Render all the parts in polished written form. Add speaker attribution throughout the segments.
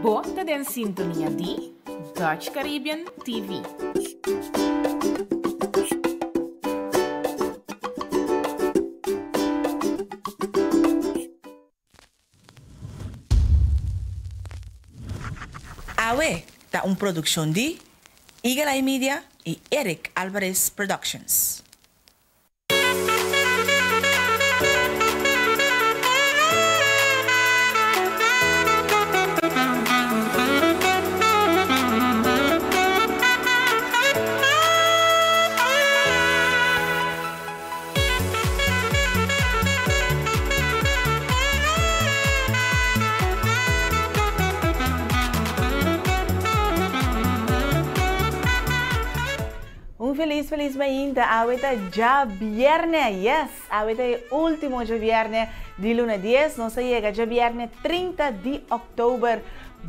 Speaker 1: Bo ta den sintonia di Dutch Caribbean TV.
Speaker 2: Awe ta un produccion di Eagle Eye Media y Eric Alvarez Productions. Un felis felis mainta, awe ta djabierne, yes, awe ta e ultimo djabierne di luna dies, nos a yega djabierne 30 di oktober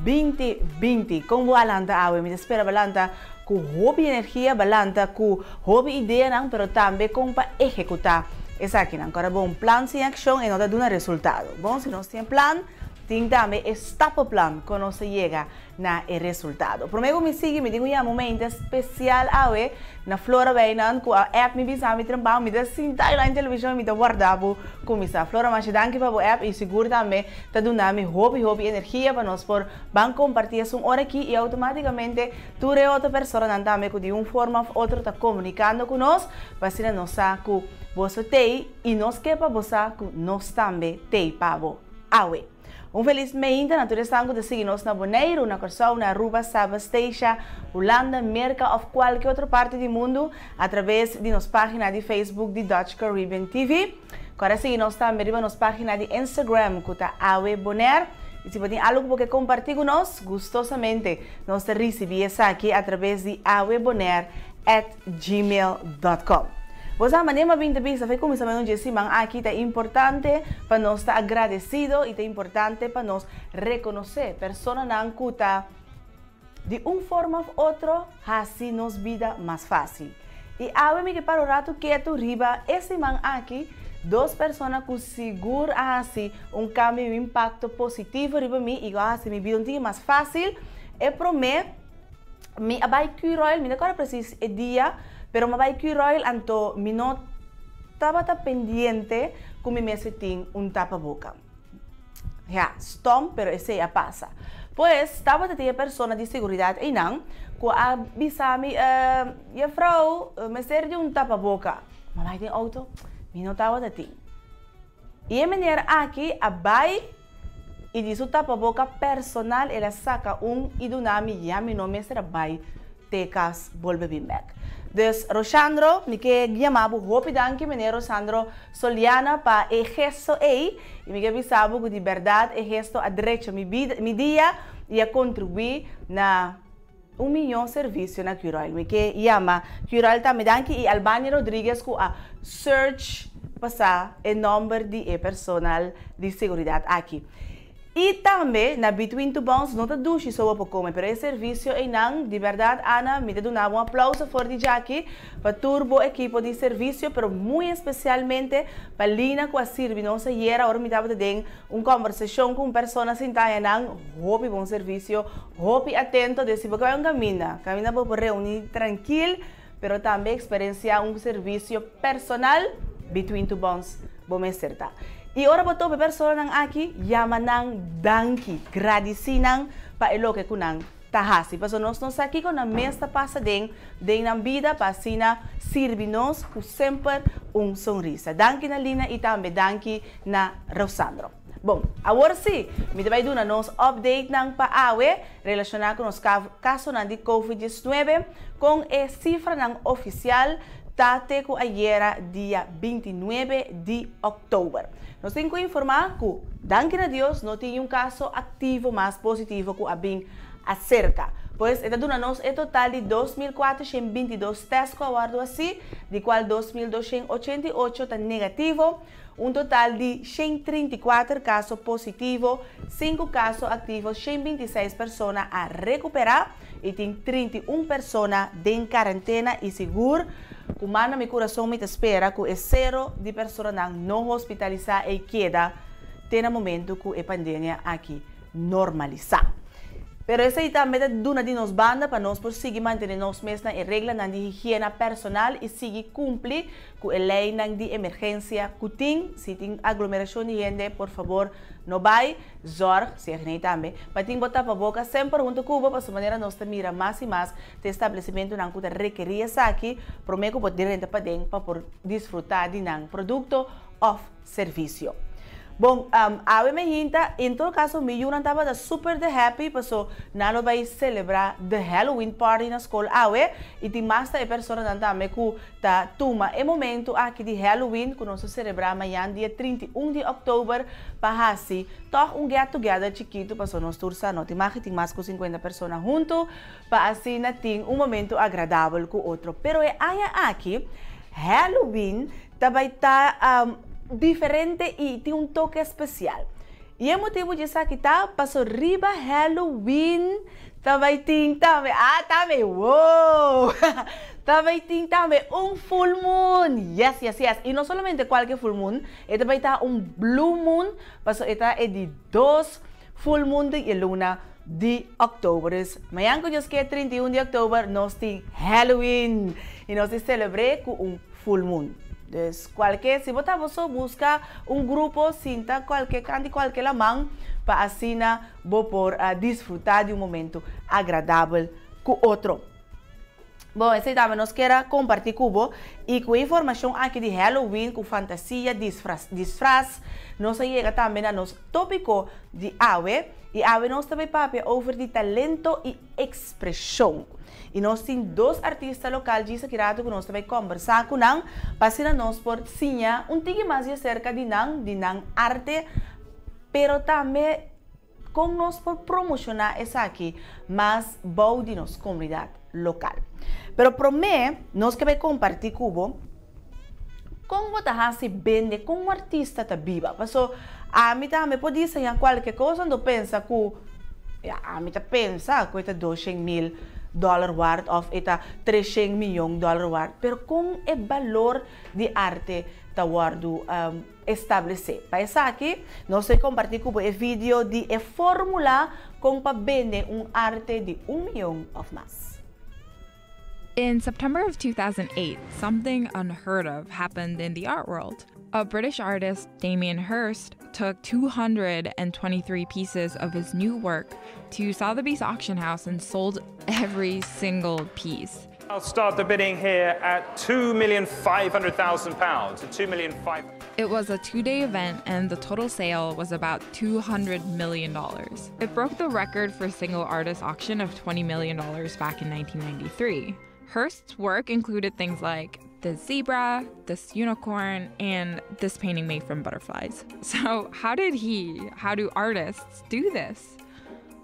Speaker 2: 2020. Kon bo a lanta awe? Mi ta spera bo a lanta ku hopi energia, bo a lanta ku hopi ideanan, pero tambe kon pa ehekutá esakinan. Kòrda bo, un plan sin akshon e no ta duna resultado. Bon, si nos tin e plan, tin tambe e stappenplan kon nos ta yega na e resultado. Promé ku mi sigui, mi tin ku yama un mente spesial awe na Flora Wijnand ku a app mi bisa mi trempan, mi ta sinta i televishon i mi ta warda bo kuminsá. Flora, masha danki pa bo app i sigur tambe ta duna mi hopi hopi energia pa nos por ban kompartí esun ora aki i outomátikamente tur e otro personanan tambe ku di un forma òf otro ta komunikando ku nos pa asina nos sa ku boso t'ei i nos ke pa bo sa ku nos tambe t'ei pa bo awe. Un felis meinta na tur esnan ku ta sigui nos na Boneiru, na Kòrsou, na Aruba, Saba, Statia, Hulanda, Merka òf kualke otro parti di mundu atraves di nos página di Facebook di Dutch Caribbean TV. Kòrda sigui nos tambe riba nos página di Instagram ku ta Awe Bonaire. I si bo tin algu ku bo ke kompartí ku nos, gustosamente nos ta risibí esaki atraves di awebonaire at gmail dot com. Bo sa manera mi a bin ta bisa fe kuminsamentu dje siman aki ta importante pa nos ta agradesido i ta importante pa nos rekonosé personanan ku ta di un forma òf otro hasi nos bida mas fásil. I awe mi ke para un ratu ketu riba e siman aki dos persona ku sigur a hasi un kambio i un impakto positivo riba mi i ku a hasi mi bida un tiki mas fásil. E promé. Mi a bai Curoil, mi no kòrda presis e dia, pero mi a bai Curoil anto mi no tabata pendiente ku mi mester tin un tapaboka. Ja, stom, pero esei a pasa. Pues, tabata tin e persona di seguridat einan ku a bisa mi, Jefrou, mester di un tapaboka. Mi a bai den outo, mi no tabata tin. I e meneer aki a bai i di su tapaboka personal el a saka un i duna mi ya mi no mester a bai te kas bolbe bin bek. Dus Roshandro mi ke yama bo hopi danki meneer Roshandro Soliana pa e gesto ei i mi ke bisa bo ku di bèrdat e gesto a drecha mi bida mi dia i a kontribuí na un miyon servisio na Curoil. Mi ke yama Curoil tambe danki i Albania Rodriguez ku a search pa sa e nomber di e personal di seguridat aki. I tambe na Between Two Bones no ta dushi so bo por kome pero e servisio einan di bèrdat Ana mi ta duna bo un aplauso for di djaki pa tur bo ekipo di servisio pero muy espesialmente pa Lina ku a sirbi nos ayera ora mi tabata den un kòmbersashon ku un persona sinta ayanan hopi bon servisio Hopi atento den si bo ke bai un kaminda, kaminda bo por reuní trankil, pero tambe eksperensiá un servisio personal between two bonds bo mester ta. I ora bo topa e personanan aki, yama nan danki, gradisí nan pa e loke ku nan ta hasi, pasobra nos no sa kiko nan mes ta pasa den den nan bida pa asina sirbi nos ku semper un sonrisa. Danki na Lina i tambe danki na Rosandro. Bon, awor sí, mi ta bai duna nos updatenan pa awe relashoná ku nos kasonan di Covid 19 kon e sifranan ofisial ta te ku ayera dia 29 di òktober. Nos tin ku informá ku, danki na Dios, no tin niun kaso aktivo mas positivo ku a bin aserka. Pues e ta duna nos e total di 2.422 tèst ku a wòrdu hasí, di kual 2.288 ta negativo, Un total di 134 kaso positivo, sinku kaso aktivo, 126 persona a rekuperá i tin 31 persona den karentena i sigur ku manda mi kurason mi ta spera ku e sero di personanan no hospitalisá ei keda te na momentu ku e pandemia aki normalisá. Pero esei tambe ta duna di nos banda pa nos por sigui mantené nos mes na e reglanan di higiena personal i sigui kumpli ku e leinan di emergensia ku tin. Si tin aglomerashon di hende, por fabor no bai. Zorg, si e tambe, pa tin bo tapaboka semper huntu ku bo, pasobra manera nos ta mira mas i mas te establesimentunan ku ta rekerí esaki promé ku bo drenta paden pa por disfrutá di nan produkto òf servisio. Bon, awe mainta, en todo kaso, mi yunan tabata super de happy, paso nan lo bai selebrá the Halloween party na skol awe, i tin mas ta e personanan tambe ku ta tuma e momento aki di Halloween, ku nos ta selebrá mañan dia 31 di òktober, pa hasi toch un get together chikitu, paso nos tur sa no tin mag tin mas ku 50 persona huntu, pa asina tin un momento agradabel ku otro. Pero e aña aki, Halloween tambe ta diferente i tin un toke spesial. I e motibu di esaki ta, paso riba Halloween tambe tin tambe, ah, tambe, wow! Tambe tin tambe un full moon. Yes. I no solamente kualke full moon, e tambe ta un blue moon, paso e ta e di 2 full moon di luna di òktober. Dus mañan ku Dios ke 31 di òktober nos tin Halloween i nos ta selebrá ku un full moon. Dus kualke, si bo ta buska un grupo, sinta kualke kant'i kualke laman, pa asina bo por disfrutá di un momento agradabel ku otro. Bon, esei tambe nos ke a kompartí ku bo i ku informashon aki di Halloween, ku fantasia, disfras, disfras, nos a yega tambe na nos tópiko di awe, i awe nos tambe papia over di talento i ekspreshon. I nos tin dos artista lokal djis aki ratu ku nos tambe kombersá ku nan, pa asina nos por siña un tiki mas di aserka di nan arte, pero tambe kon nos por promoshoná esaki mas bou di nos komunidat lokal. Pero promé, nos ke kompartí ku bo kon bo ta hasi bende, kon un artista ta biba. Paso, ami tambe por diseñá kualke kos, anto pensa ku, ja, ami ta pensa ku ta 200 mil dòler waard òf e ta 300 mion dòler waard, pero kon e balor di arte ta wòrdu establesé. Pa esaki, nos ta kompartí ku bo e video di e fórmula kon pa bende un arte di 1 mion òf mas.
Speaker 1: In September of 2008, something unheard of happened in the art world. A British artist, Damien Hirst, took 223 pieces of his new work to Sotheby's auction house and sold every single piece.
Speaker 3: I'll start the bidding here at £2,500,000. 2 million 5.
Speaker 1: It was a 2-day event, and the total sale was about $200 million. It broke the record for single artist auction of $20 million back in 1993. Hirst's work included things like this zebra, this unicorn, and this painting made from butterflies. So, how do artists do this?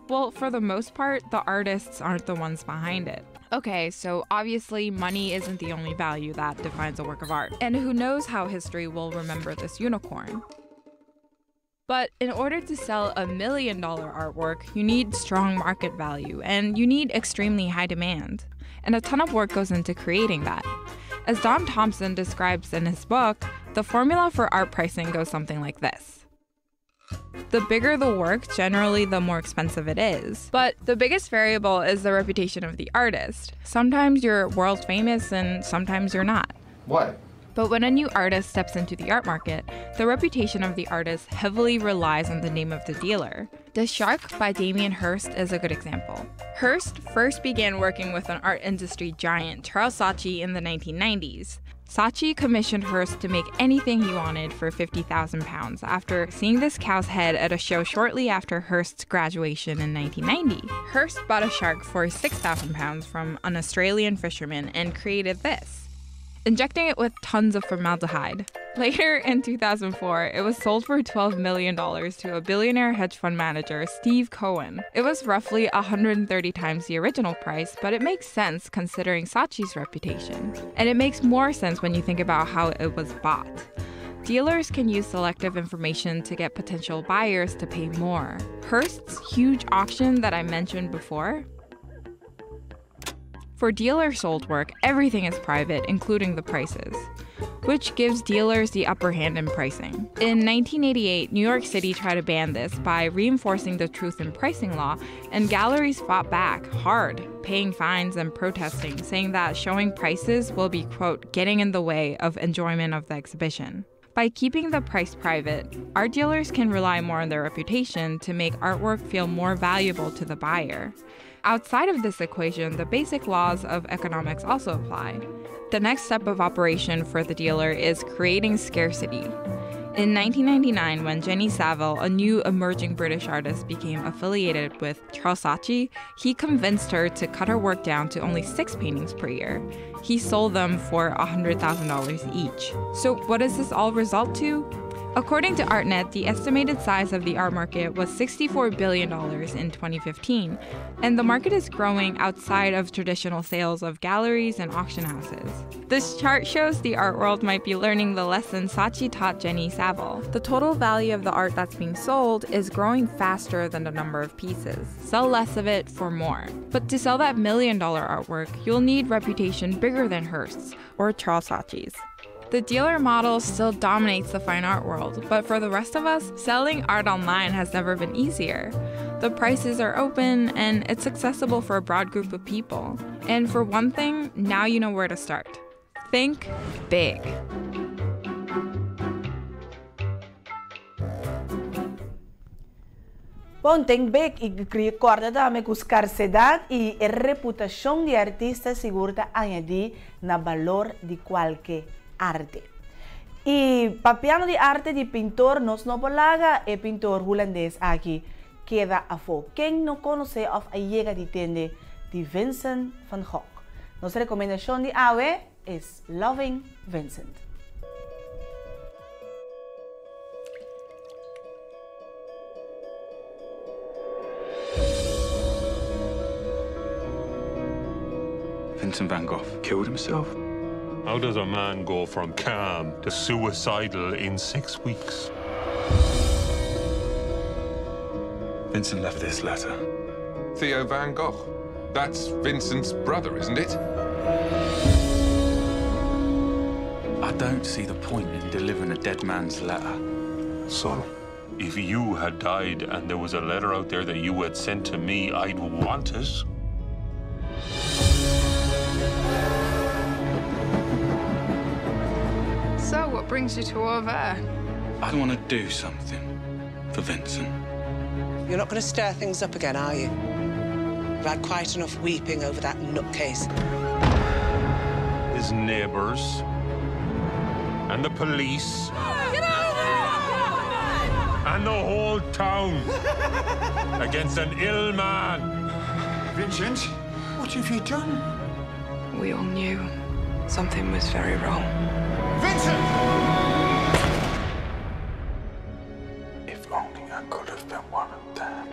Speaker 1: Well, for the most part, the artists aren't the ones behind it. Okay, so obviously, money isn't the only value that defines a work of art. And who knows how history will remember this unicorn. But in order to sell $1 million artwork, you need strong market value and you need extremely high demand. And a ton of work goes into creating that. As Don Thompson describes in his book, the formula for art pricing goes something like this. The bigger the work, generally the more expensive it is. But the biggest variable is the reputation of the artist. Sometimes you're world famous and sometimes you're not.
Speaker 4: What?
Speaker 1: But when a new artist steps into the art market, the reputation of the artist heavily relies on the name of the dealer. The Shark by Damien Hirst is a good example. Hirst first began working with an art industry giant, Charles Saatchi, in the 1990s. Saatchi commissioned Hirst to make anything he wanted for £50,000 after seeing this cow's head at a show shortly after Hirst's graduation in 1990. Hirst bought a shark for £6,000 from an Australian fisherman and created this, injecting it with tons of formaldehyde. Later in 2004, it was sold for $12 million to a billionaire hedge fund manager, Steve Cohen. It was roughly 130 times the original price, but it makes sense considering Saatchi's reputation. And it makes more sense when you think about how it was bought. Dealers can use selective information to get potential buyers to pay more. Hirst's huge auction that I mentioned before, for dealer sold work, everything is private, including the prices. which gives dealers the upper hand in pricing. In 1988, New York City tried to ban this by reinforcing the truth in pricing law, and galleries fought back hard, paying fines and protesting, saying that showing prices will be, quote, getting in the way of enjoyment of the exhibition. By keeping the price private, art dealers can rely more on their reputation to make artwork feel more valuable to the buyer. Outside of this equation, the basic laws of economics also apply. The next step of operation for the dealer is creating scarcity. In 1999, when Jenny Saville, a new emerging British artist, became affiliated with Charles Saatchi, he convinced her to cut her work down to only six paintings per year. He sold them for $100,000 each. So, what does this all result to? According to ArtNet, the estimated size of the art market was $64 billion in 2015, and the market is growing outside of traditional sales of galleries and auction houses. This chart shows the art world might be learning the lesson Saatchi taught Jenny Saville. The total value of the art that's being sold is growing faster than the number of pieces. Sell less of it for more. But to sell that million dollar artwork, you'll need reputation bigger than Hearst's or Charles Saatchi's. The dealer model still dominates the fine art world, but for the rest of us, selling art online has never been easier. The prices are open and it's accessible for a broad group of people. And for one thing, now you know where to start. Think big.
Speaker 2: Bon, think big i kòrda tambe ku skarsedat i e reputashon di artista sigur ta añadí na balor di kualke arte. I papiando di arte di pintor, nos no por laga e pintor hulandes aki keda afó. Ken no konosé òf a yega di tende di Vincent van Gogh? Nos rekomendashon di awe is Loving Vincent.
Speaker 4: Vincent van Gogh killed himself?
Speaker 5: How does a man go from calm to suicidal in six weeks?
Speaker 4: Vincent left this letter.
Speaker 6: Theo van Gogh. That's Vincent's brother, isn't it?
Speaker 4: I don't see the point in delivering a dead man's letter.
Speaker 5: Son, if you had died and there was a letter out there that you had sent to me, I'd want it.
Speaker 7: So, what brings you to Auvers?
Speaker 4: I want to do something for Vincent.
Speaker 8: You're not going to stir things up again, are you? We've had quite enough weeping over that nutcase.
Speaker 5: His neighbors and the police and the whole town against an ill man.
Speaker 9: Vincent, what have you done?
Speaker 7: We all knew something was very wrong.
Speaker 9: Vincent!
Speaker 4: If only I could have been one of them.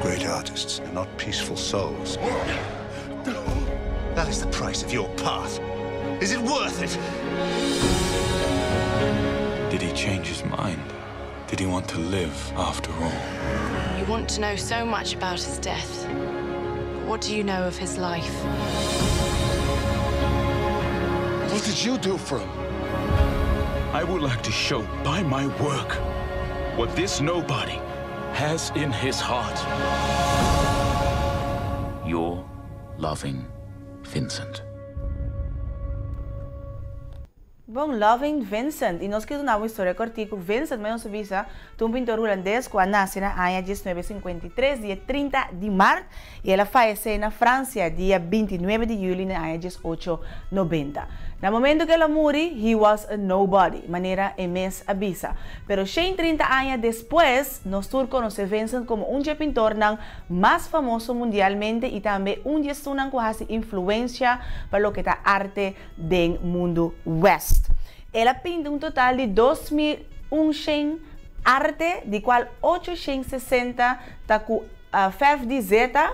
Speaker 9: Great artists are not peaceful souls. That is the price of your path. Is it worth it?
Speaker 4: Did he change his mind? Did he want to live after all?
Speaker 10: You want to know so much about his death. But what do you know of his life?
Speaker 9: What did you do for him?
Speaker 4: I would like to show by my work what this nobody has in his heart. Your loving Vincent.
Speaker 2: Bon, Loving Vincent. I nos ke duna un historia kòrtiku. Vincent, manera nos a bisa, ta un pintor hulandes ku a nase na aña 1953, dia 30 di mart, i el a fayesé na Fransia dia 29 di yüli na aña 1890. Na momento ku el a muri, he was a nobody, manera e mes a bisa. Pero 130 aña despues, nos tur konosé Vincent komo un dje pintornan mas famoso mundialmente i tambe un di esunnan ku hasi influensia pa loke ta arte den mundu west. El a pinta un total di 2100 arte, di kual 860 ta ku fèrf di zeta,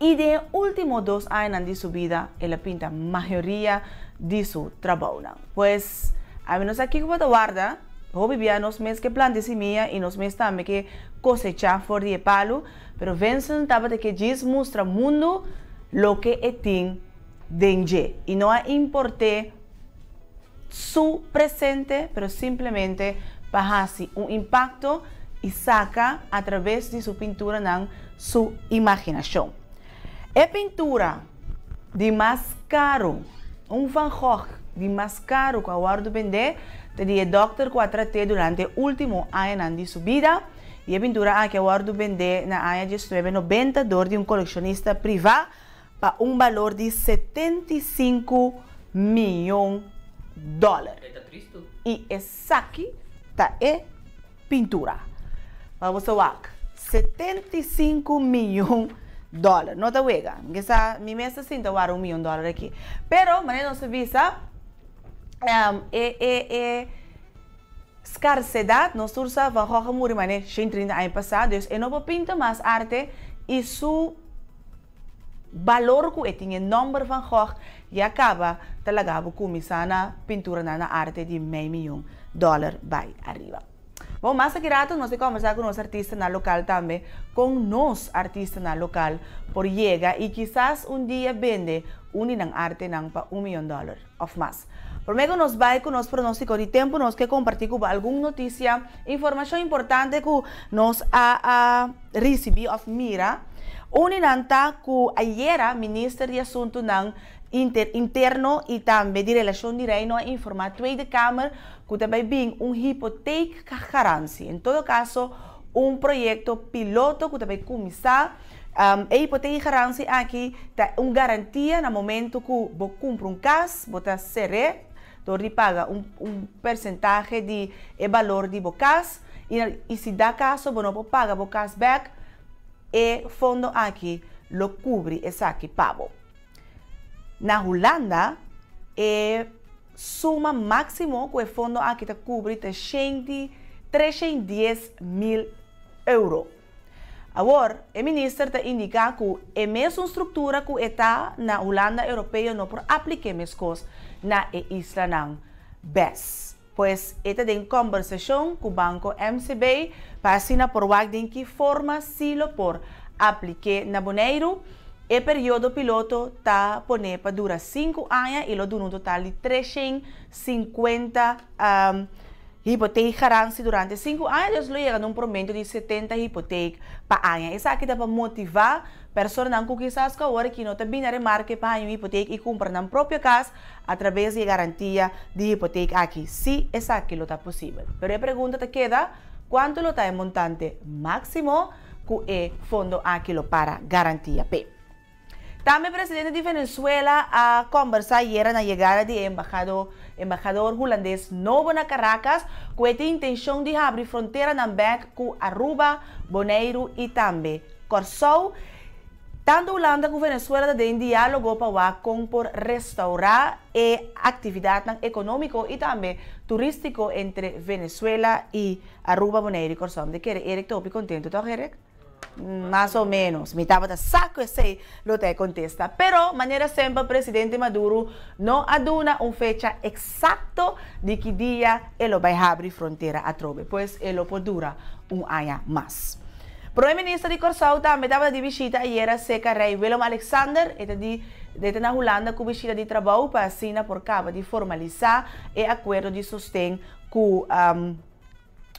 Speaker 2: i den e último dos añanan di su bida el a pinta mayoria di su trabounan. Pues, ami no sa kiko bo ta warda, hopi bia nos mes ke planta e simia i nos mes tambe ke kosechá for di e palu, pero Vincent tabata ke djis mustra mundu. loke e tin den dje i no a import'é su presente pero simplemente pa hasi un impakto i saka atraves di su pinturanan su imaginashon. E pintura di mas karu, un Van Gogh di mas karu ku a wòrdu bendé ta di e dòkter ku a trat'é durante e último añanan di su bida i e pintura aki a wòrdu bendé na aña diesnuebe nobenta dor di un kolekshonista privá pa un balor di 75 mion dòler. I esaki ta e pintura. Pa boso wak, 75 mion dòler. No ta wega. Mi sa, mi mes ta sinta wara un mion dòler aki. Pero, manera nos ta bisa, e, e, e skarsedat, nos tur sa Van Gogh a muri manera 130 aña pasá, dus e no por pinta mas arte i su balor ku e tin e nòmber Van Gogh ya kaba ta laga bo kuminsá na pinturanan na arte di mei mion dòler bai ariba. Bon, mas aki rato nos ta kòmbersá ku nos artistanan lokal tambe kon nos artistanan lokal por yega i kisas un dia bende un di nan artenan pa un mion dòler òf mas. Promé ku nos bai ku nos pronóstiko di tempu nos ke kompartí ku bo algun notisia, informashon importante ku nos a a risibí òf mira. Un di nan ta ku ayera Minister di Asuntunan Inter Interno i tambe di Relashon di Reino a informá Tweede Kamer ku ta bai bin un hipoteekgarantie, en todo kaso un proyekto piloto ku ta bai kuminsá. E hipoteekgarantie aki ta un garantia na momento ku bo kumpra un kas, bo ta ser'é dor di paga un un persentahe di e balor di bo kas i i si da kaso bo no por paga bo kas bèk, e fondo aki lo kubri esaki pa bo. Na Hulanda e suma máksimo ku e fondo aki ta kubri ta shenti 310.000 euro. Awor, e minister ta indiká ku e mesun struktura ku e ta na Hulanda Europeo no por aplik'é meskos na e islanan bes. Pues e ta den kòmbersashon ku Banko MCB pa asina por wak den ki forma si lo por aplik'é na Boneiru. E periodo piloto ta poné pa dura sinku aña i lo duna un total di 350 hipoteekgarantie durante 5 aña, dus lo yega na un promedio di 70 hipoteek pa aña. Esaki ta pa motivá personanan ku kisas ku awor aki no ta bini na remarke pa haña un hipoteek i kumpra nan propio kas atraves di e garantia di hipoteek aki, si esaki lo ta posibel. Pero e pregunta ta keda, kuantu lo ta e montante máksimo ku e fondo aki lo para garantia p'e? Tambe presidente di Venezuela a kòmbersá ayera na yegada di e embahado embahador hulandes nobo na Caracas ku e tin intenshon di habri fronteranan bèk ku Aruba, Boneiru i tambe Kòrsou. Tantu Hulanda ku Venezuela ta den diálogo pa wak kon por restourá e aktividatnan ekonómiko i tambe turístiko entre Venezuela i Aruba, Boneiru i Kòrsou. Mi ta kere Eric ta hopi kontentu, tòg Eric? Mas o menos. Mi tabata sa ku esei lo ta e kontesta. Pero, manera semper presidente Maduro no a duna un fecha eksakto di ki dia e lo bai habri frontera atrobe. Pues e lo por dura un aña mas. Prome Minister di Kòrsou tambe tabata di bishita ayera serka Rei Willem Alexander. E ta di e ta na Hulanda ku bishita di trabou pa asina por kaba di formalisá e akuerdo di sosten ku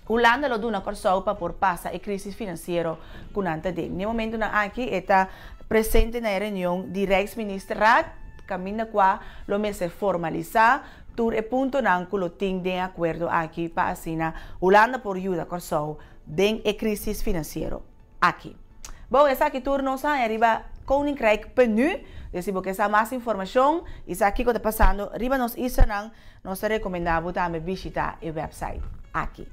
Speaker 2: Hulanda lo duna Kòrsou pa por pasa e krísis finansiero ku nan ta den. Na e momentunan aki e ta presente na e reunion di Rijksministerraad kaminda kua lo mester formalisá tur e puntonan ku lo tin den e akuerdo aki pa asina Hulanda por yuda Kòrsou den e krísis finansiero aki. Bon, esaki tur nos a haña riba Koninkrijk.nu. Dus si bo ke sa mas informashon i sa kiko ta pasando riba nos islanan, nos ta rekomendá bo tambe bishitá e wèpsait aki.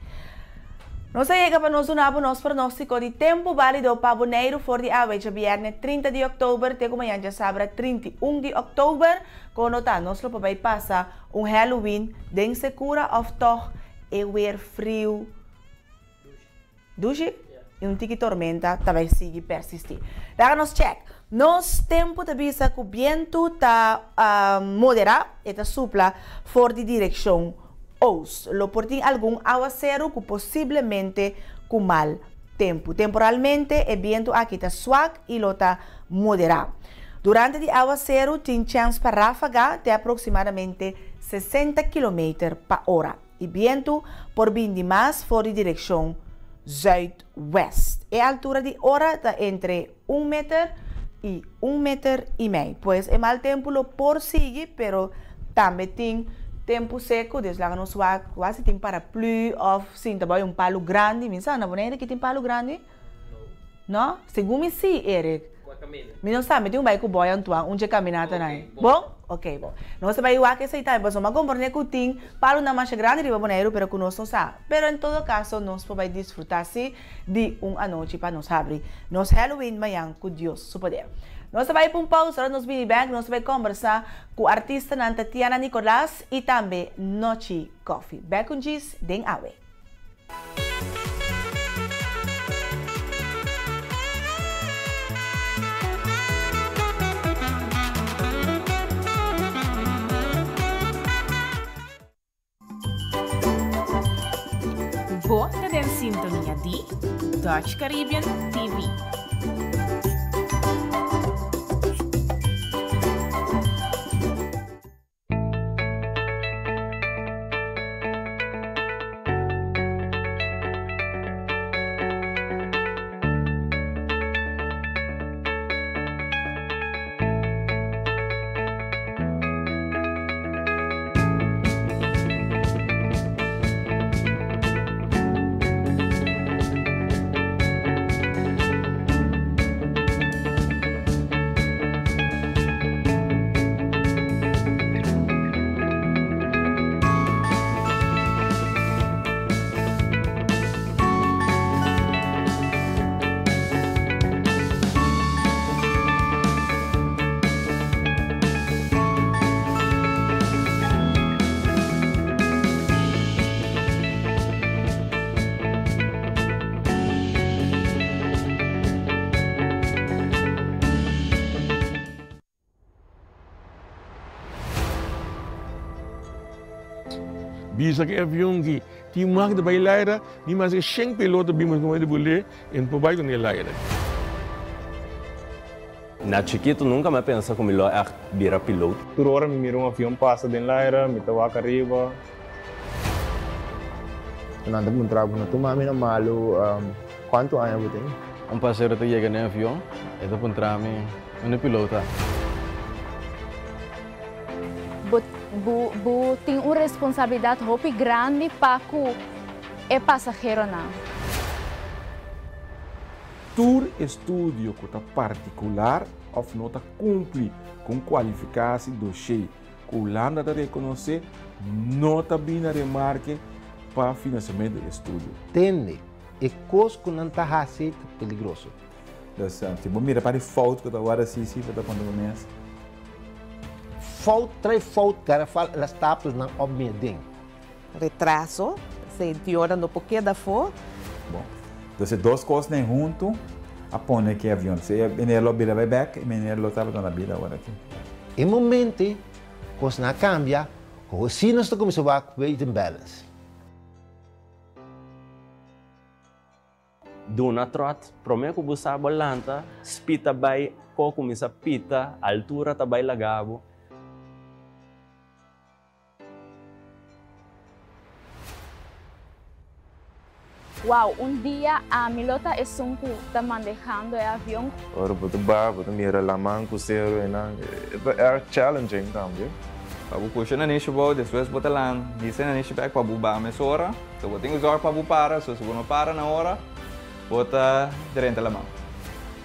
Speaker 2: Nos a yega pa nos duna bo nos pronóstiko di tempu bálido pa Boneiru for di awe djabièrnè 30 di òktober te ku mañan djasabra 31 di òktober. Kono ta nos lo por bai pasa un Halloween den sekura òf tòg e wer friu? Dushi i un tiki tormenta ta bai sigui persistí. Laga nos chèk. Nos tempu ta bisa ku bientu ta moderá, e ta supla for di direkshon ost. Lo por tin algun awaseru ku posiblemente ku mal tempu. Temporalmente e bientu aki ta swak i lo ta moderá. Durante di áwaseru tin chèns pa ráfaga te aproksimadamente 60 kilometer pa ora i bientu por bin di mas for di direkshon zùitwèst. E altura di ora ta entre un meter i un meter i mei. Pues e mal tempu lo por sigui, pero tambe tin tempu seku, dus laga nos wak wak si tin paraplü òf sinta bou un palu grandi. Mi sa na Bonaire ki tin palu grandi? No? Segun mi sí, Eric. Mi no sa, mi tin un bai ku Boy Antoine un dje kaminata nan. Bon? Ok, bon. Nos ta bai wak esei tambe, pasobra mi a komprendé ku tin palunan masha grandi riba Boneiru, pero ku nos no sa. Pero en todo kaso nos por bai disfrutá sí di un anochi pa nos habri nos Halloween mañan ku Dios su poder. Nos ta bai pa un pausa, ora nos bini bèk nos ta bai kòmbersá ku artistanan Tatiana Nicolas i tambe Nochi Coffee. Bèk un djis den awe.
Speaker 11: Bo ta den sintonia di Dutch Caribbean TV.
Speaker 12: Bisa ku e avion ki tin mag di bai laira, ni maske shen piloto bin mas di bul'é, e no por bai ku ne laira.
Speaker 13: Na chikitu nunka mi a pensa ku mi lo ègt bira piloot.
Speaker 14: Tur ora mi mira un avion pasa den laira, mi ta wak ariba.
Speaker 15: Nan ta puntra bo, no tuma mi na malu, kuantu aña bo tin?
Speaker 16: Un pasero ta yega n'e avion, e ta puntra mi, Unda e piloot ta?
Speaker 17: Bo bo bo tin un responsabilidat hopi grandi pa ku e pasaheronan.
Speaker 18: Tur estudio ku ta partikular òf no ta kumpli ku un kualifikasi doshé ku Hulanda ta rekonosé no ta bini na remarke pa finansiamentu di estudio.
Speaker 19: Tende, e kos ku nan ta hasi ta peligroso.
Speaker 20: Dus si bo mira pa di fout ku ta wòrdu hasi si bo ta konta bo mes.
Speaker 19: Fout trae fout garafal el a stapel nan op mi aden.
Speaker 21: Retraso, senti ora no por keda afó.
Speaker 20: Bon, dus e dos kosnan huntu a pone ku e avion. Si e meneer lo bira bai bèk, e meneer lo tabata na bida awor aki.
Speaker 19: E momento kosnan a kambia, ku asina nos ta kuminsá wak weight and balance.
Speaker 13: Duna tròt, promé ku bo sa bo lanta, speed ta bai, ko kuminsá pita, altura ta bai laga bo.
Speaker 17: Wow, un dia ami lo ta esun ku ta mandehando e avion.
Speaker 14: Ora bo ta baha bo ta mira laman ku seru einan, e ta erg challenging tambe.
Speaker 22: Pa bo pusha nanishi bou, despues bo ta lan hisa e nanishi bek pa bo baha mesora. So bo tin ku zorg pa bo para, so si bo no para na ora, bo ta drenta laman.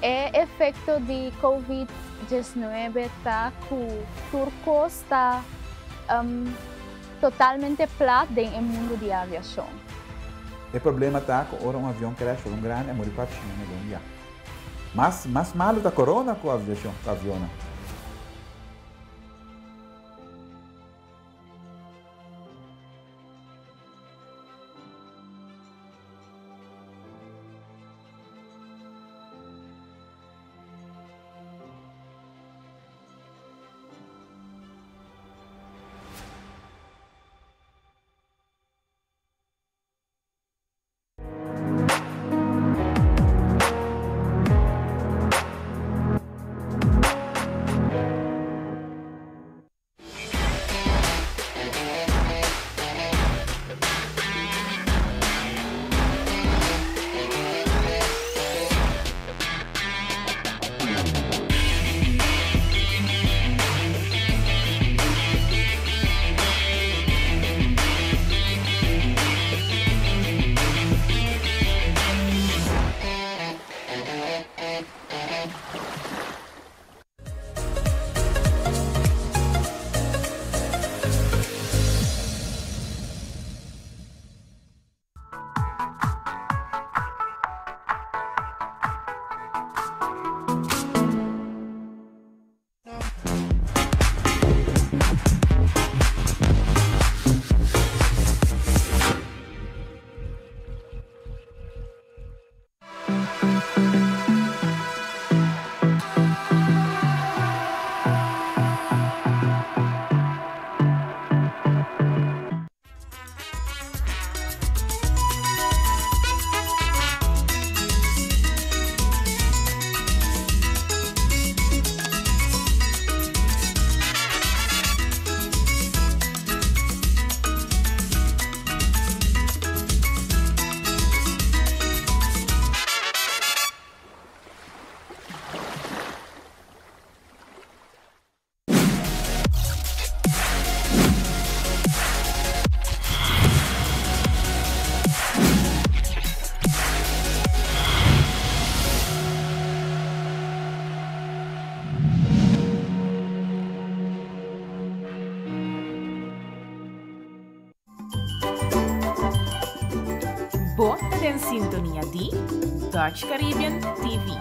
Speaker 17: E efekto di Covid 19 ta ku tur kos ta totalmente plat den e mundu di aviashon.
Speaker 20: E problema ta ku ora un avion crash for un grandi a muri 400 hende den un dia. Mas mas malu ta corona ku aviashon ku avionnan.
Speaker 11: Bo ta den sintonia di Dutch Caribbean TV.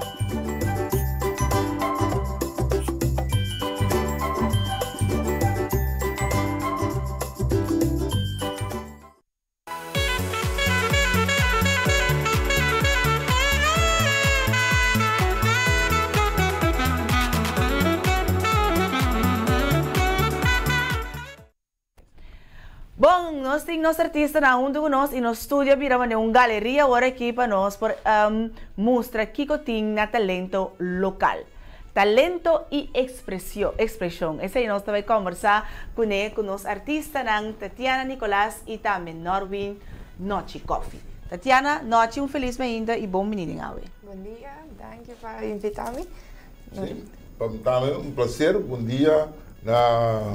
Speaker 2: Bon, nos tin nos artistanan huntu ku nos i nos studio a bira manera un galeria awor aki pa nos por mustra kiko tin na talento lokal. Talento i ekspreshon. Esei nos ta bai kòmbersá kuné ku nos artistanan Tatiana Nicolaas i tambe Norwin Nochi Koffie. Tatiana, Nochi un felis mainta i bon bini den awe.
Speaker 7: Bon dia, danki pa invitá mi.
Speaker 1: Sí, pa mi tambe un placer. Bon dia na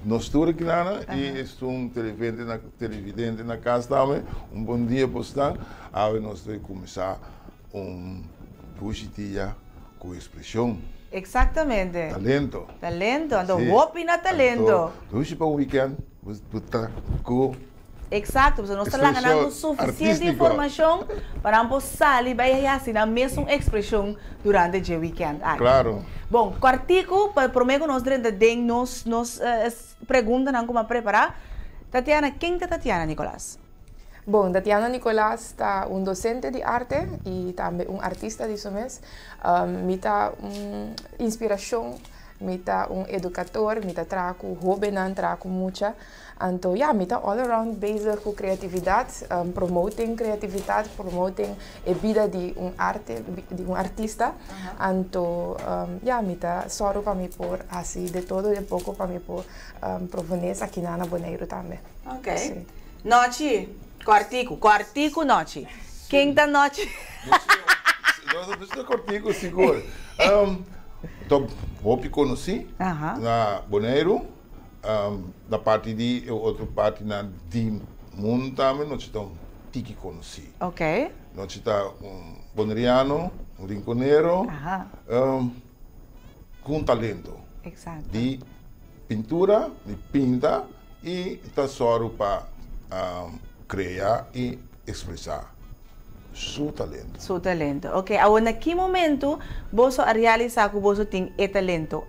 Speaker 1: nos tur aki nana y esun televidente na televidente na cas tambe. Un bon dia pa esnan. Awe nos ta cuminsa un dushi dia cu expresion.
Speaker 2: Exactamente.
Speaker 1: Talento.
Speaker 2: Talento, anto hopi na talento.
Speaker 1: Anto dushi pa un weekend bo ta cu.
Speaker 2: Exacto, pasobra nos ta laga nan ku suficiente informacion pa nan por sali bai haci nan mesun expresion durante dje weekend aki.
Speaker 1: Claro.
Speaker 2: Bon, cuartico pa prome cu nos drenta den nos nos preguntanan cu mi a prepara, Tatiana, ken ta Tatiana Nicolaas?
Speaker 7: Bon, Tatiana Nicolaas ta un docente di arte y tambe un artista di su mes. Mi ta un inspiracion, mi ta un educator, mi ta traha cu hobennan, traha cu mucha. Anto ya, mi ta all around bezig ku kreatividat, promoting kreatividat, promoting e bida di un arte, di un artista. Anto ya, mi ta sòru pa mi por hasi de todo de poko pa mi por proponé esakinan na Boneiru tambe.
Speaker 2: Ok. Nochi, kòrtiku, kòrtiku Nochi. Ken ta Nochi?
Speaker 1: Nos ta kòrtiku sigur. Ta hopi konosí na Boneiru. Na parti di e otro partinan di mundu tambe no ta un tiki konosí. No ta un boneriano, un rinkonero ku un talento di pintura, di pinta i ta sòru pa krea i ekspresá su talento.
Speaker 2: Su talento. Oke, awor na ki momento boso a realisá ku boso tin e talento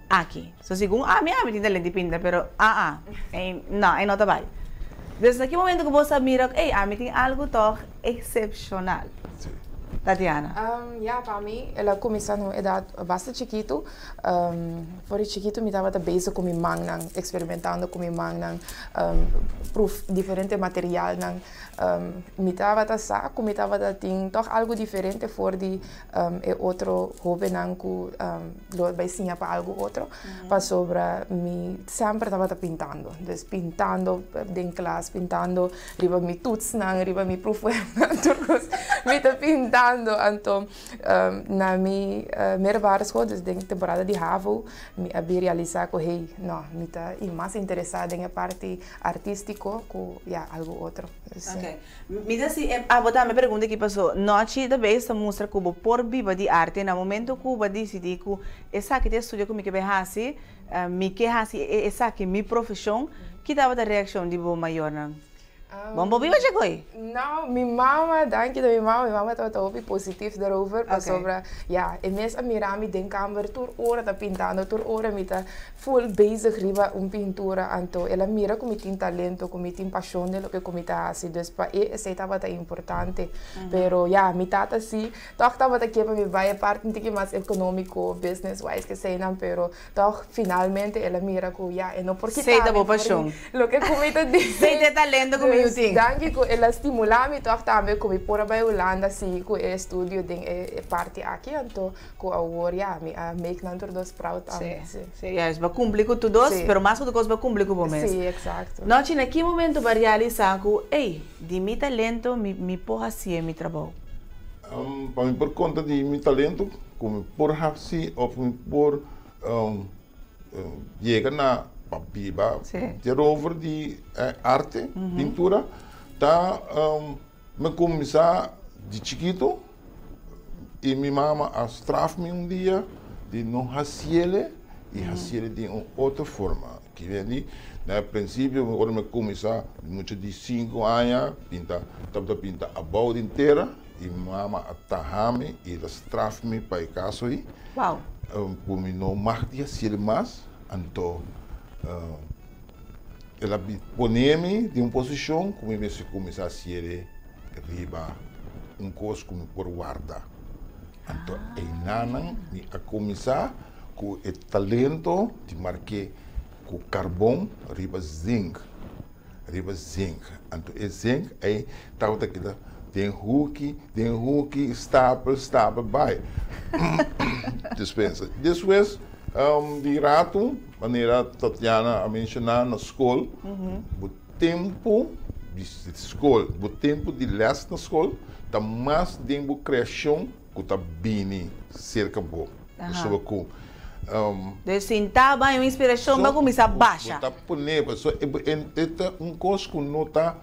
Speaker 2: aki. So segun ami, ami tin talento di pinta, pero aa, e no, e no ta bai. Dus na ki momento ku bo sa mira ku ey, ami tin algu tòg eksepshonal? Tatiana.
Speaker 7: Ya, pa mi el a kuminsá na un edat basta chikitu. For di chikitu mi tabata bezig ku mi mannan, eksperimentando ku mi mannan, pruf diferente materialnan. Mi tabata sa ku mi tabata tin tòg algu diferente for di e otro hóbennan ku lo bai siña pa algu otro pasobra mi semper tabata pintando dus pintando den klas pintando riba mi toetsnan riba mi proefwerknan tur kos mi ta pintando anto na mi middelbare school dus den temporada di havo mi a bin realisa ku hey no mi ta mas interesa den e parti artistico ku ya algu otro.
Speaker 2: Mi ta si abo tambe pregunta aki paso nochi ta bes ta mustra ku bo por biba di arte na momento ku bo a disidi ku esaki ta e studio ku mi ke bai hasi mi ke hasi esaki mi profeshon ki tabata reakshon di bo mayornan? Bo no por biba dje koe?
Speaker 7: No, mi mama, danki na mi mama, mi mama tabata hopi positief daarover pasobra ya e mes a mira mi den kamber tur ora ta pintando tur ora mi ta Full bezig riba un pintura anto el a mira ku mi tin talento ku mi tin pashon den loke ku mi ta hasi dus pa e esei tabata importante pero ya mi tata si tòg tabata ke pa mi bai e parti un tiki mas ekonómiko business wise keseinan pero tòg finalmente el a mira ku ya e no por kita
Speaker 2: mi
Speaker 7: for di loke ku mi ta di
Speaker 2: Esei ta e talento ku mi yu tin.
Speaker 7: Danki ku el a stimulá mi tòg tambe ku mi por a bai Hulanda sigui ku e estudio den e parti aki anto Ku awor ya mi a make nan tur dos proud tambe.
Speaker 2: Sí, sí, juist. Bo a kumpli ku tur dos, pero mas ku tur kos bo a kumpli ku bo mes.
Speaker 7: Sí, eksakto.
Speaker 2: Nochi, na ki momento bo a realisá ku, ey, di mi talento mi mi por hasié mi trabou?
Speaker 1: Pa mi por konta di mi talento, ku mi por hasi òf mi por yega na pa biba derover di arte, pintura, ta mi kuminsá di chikitu. I mi mama a straf mi un dia di no hasiele i hasiele den un otro forma. Kibendi, na prinsipio ora mi a kuminsá mucha di sinku aña pinta, tabata pinta abou den tera i mama a taha mi i el a straf mi pa e kaso ei.
Speaker 2: Wow.
Speaker 1: Ku mi no mag di hasiel mas, anto el a pone mi den un posishon ku mi mester kuminsá hasiel riba un kos ku mi por warda. Anto einanan mi a kuminsá ku e talento di mark'é ku karbon riba zink, riba zink. Anto e zink ei tabata keda den huki, den huki, stapel, stapel bai. Dispensa. Despues di ratu, manera Tatiana a menshoná na skol, bo tempu di skol, bo tempu di lès na skol ta mas den bo kreashon ku ta bini serka bo. Pasobra ku.
Speaker 2: Dus sinta ba un inspirashon ba kuminsá basha.
Speaker 1: Bo ta pone, pasobra e ta un kos ku no ta,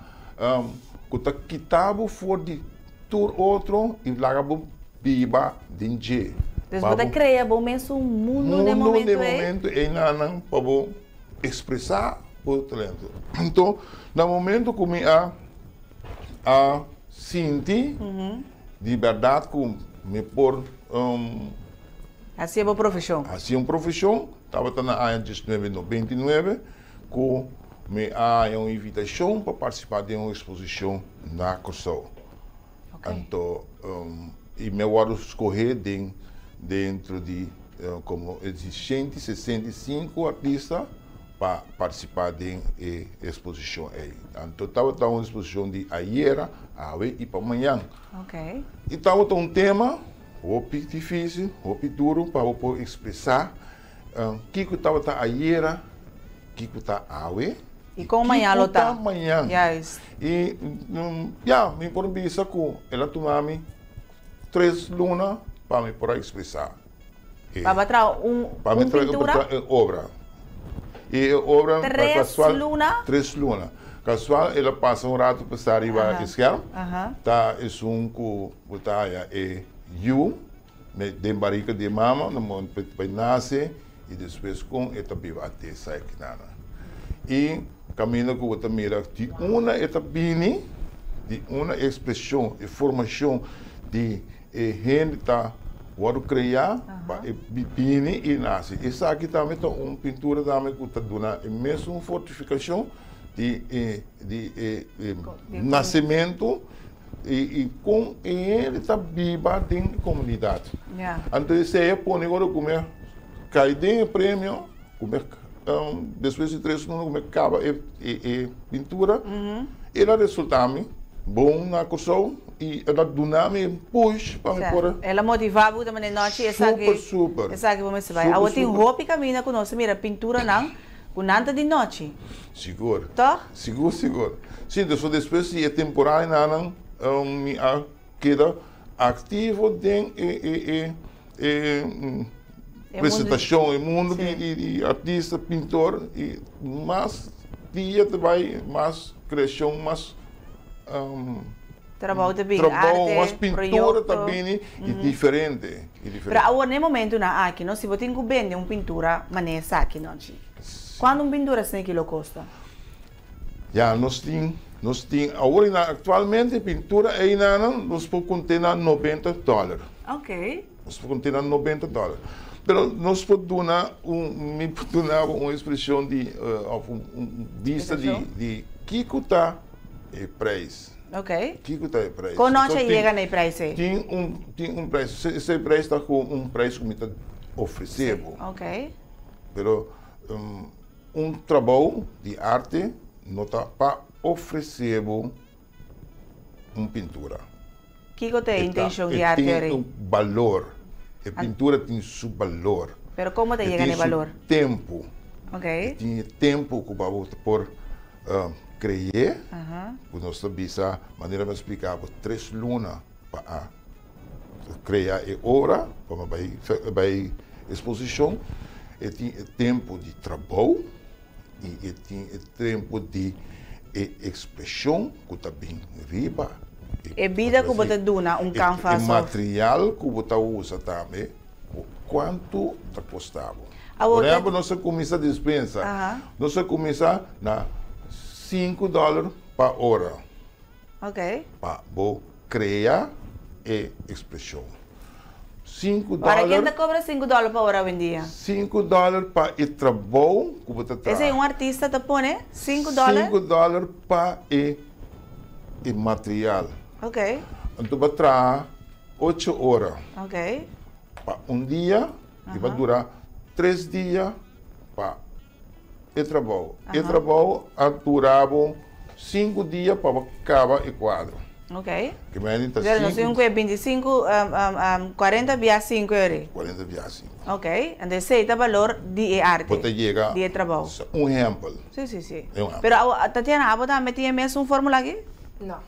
Speaker 1: ku ta kita bo for di tur otro i laga bo biba den dje.
Speaker 2: Dus bo ta krea bo mes un mundu den
Speaker 1: momento ei? Mundu den momento ei pa bo ekspresá bo talento. Anto na momento ku mi a a sinti di bèrdat ku mi por.
Speaker 2: Hasié bo profeshon.
Speaker 1: Hasié un profeshon, tabata na aña diesnuebe nobenta i nuebe ku mi a haña un invitashon pa partisipá den un eksposishon na Kòrsou. Anto i mi a wòrdu skohé den dentro di komo e di 165 artista pa partisipá den e eksposishon ei. Anto tabata un eksposishon di ayera, awe i pa mañan. I tabata un tema hopi difísil, hopi duru pa bo por ekspresá kiko tabata ayera, kiko ta awe
Speaker 2: i kon mañan lo ta.
Speaker 1: Mañan. I ya, mi por bisa ku el a tuma mi tres luna pa mi por a ekspresá.
Speaker 2: Pa bo traha un pintura?
Speaker 1: Pa mi traha un obra. I e obra
Speaker 2: Tres luna?
Speaker 1: Tres luna. Kasual el a pasa un ratu pa sta riba e skerm. Ta esun ku bo ta haña e yu den barika di e mama na momento ku e bai nase i despues kon e ta biba ate esaki nana. I kaminda ku bo ta mira di una e ta bini, di una e ekspreshon, e formashon di E hende ta wòrdu kreá pa e bini i nase. Esaki tambe ta un pintura tambe ku ta duna e mesun fortifikashon di e di e nasementu i kon e hende ta biba den e komunidat. Anto esei a pone ora ku mi a kai den e premio, ku mi a despues di tres luna ku mi a kaba e pintura, el a resultá mi bon na Kòrsou. I el a duna mi un push pa mi por.
Speaker 2: El a motivá bo ta manera nochi esaki.
Speaker 1: Super, super.
Speaker 2: Esaki bo mester bai. Awor tin hopi kaminda ku nos ta mira pinturanan ku nan ta di nochi.
Speaker 1: Sigur.
Speaker 2: Tòg?
Speaker 1: Sigur, sigur. Si, entonces despues di e temporadanan mi a keda aktivo den e e e presentashon, e mundu di artista, pintor i mas dia ta bai mas kreashon, mas.
Speaker 2: Trabou ta bini,
Speaker 1: Trabou,
Speaker 2: arte,
Speaker 1: mas pintura ta
Speaker 2: proyecto.
Speaker 1: bini y diferente, y diferente.
Speaker 2: Pero awor na e momentonan aki no, si bo tin cu bende un pintura manera esaki no, chi, cuanto un pintura asina ki lo costa?
Speaker 1: Ya, nos tin, nos tin, awor na actualmente pintura eynanan nos por conte na 90 dollar.
Speaker 2: Ok.
Speaker 1: Nos por conte na 90 dollar. Pero nos por duna un, mi por duna bo un expresion di, of un bista di, di kico ta e prijs.
Speaker 2: Ok.
Speaker 1: Kiko ta e prijs?
Speaker 2: Kon nochi a yega na e prijs ei?
Speaker 1: Tin un, tin un prijs. Esei prijs ta ku un prijs ku mi ta ofresé bo.
Speaker 2: Ok.
Speaker 1: Pero un trabou di arte no ta pa ofresé bo un pintura.
Speaker 2: Kiko ta e intenshon di arte
Speaker 1: E tin un balor. E pintura tin su balor.
Speaker 2: Pero kon bo ta yega na e balor?
Speaker 1: E tin su tempu.
Speaker 2: Ok.
Speaker 1: E tin e tempu ku bo ta por Creyé ku nos ta bisa, manera mi a splika bo, tres luna pa a krea e obra, pa mi bai bai eksposishon. E tin e tempu di trabou i e tin e tempu di e ekspreshon ku ta bin riba
Speaker 2: e bida ku bo ta duna un kanvas
Speaker 1: E material ku bo ta usa tambe, kuantu ta kosta bo. Por ehempel, nos a kuminsá dispensa. Nos a kuminsá na sinku dòler pa ora. Pa bo krea e ekspreshon. Sinku
Speaker 2: Para
Speaker 1: dòler.
Speaker 2: ken ta kobra sinku dòler pa ora awendia?
Speaker 1: Sinku dòler pa e trabou ku bo ta traha.
Speaker 2: Esei un artista ta pone? Sinku dòler?
Speaker 1: Sinku dòler pa e e material. Anto bo traha ocho ora. Pa un dia i bo dura tres dia pa e trabou. E trabou a dura bo sinku dia pa bo kaba e kuadro. Ke mende ta
Speaker 2: Pero nos
Speaker 1: sinku.
Speaker 2: tin ku e bintisinku, kuarenta bia sinku eri.
Speaker 1: Kuarenta bia sinku.
Speaker 2: Ok, anto esei ta balor di e arte.
Speaker 1: Bo ta yega.
Speaker 2: Di e trabou.
Speaker 1: Un ehèmpel.
Speaker 2: Si, si, si.
Speaker 1: E un ehèmpel.
Speaker 2: Pero abo, Tatiana, abo tambe tin e mesun fórmula aki?
Speaker 7: No,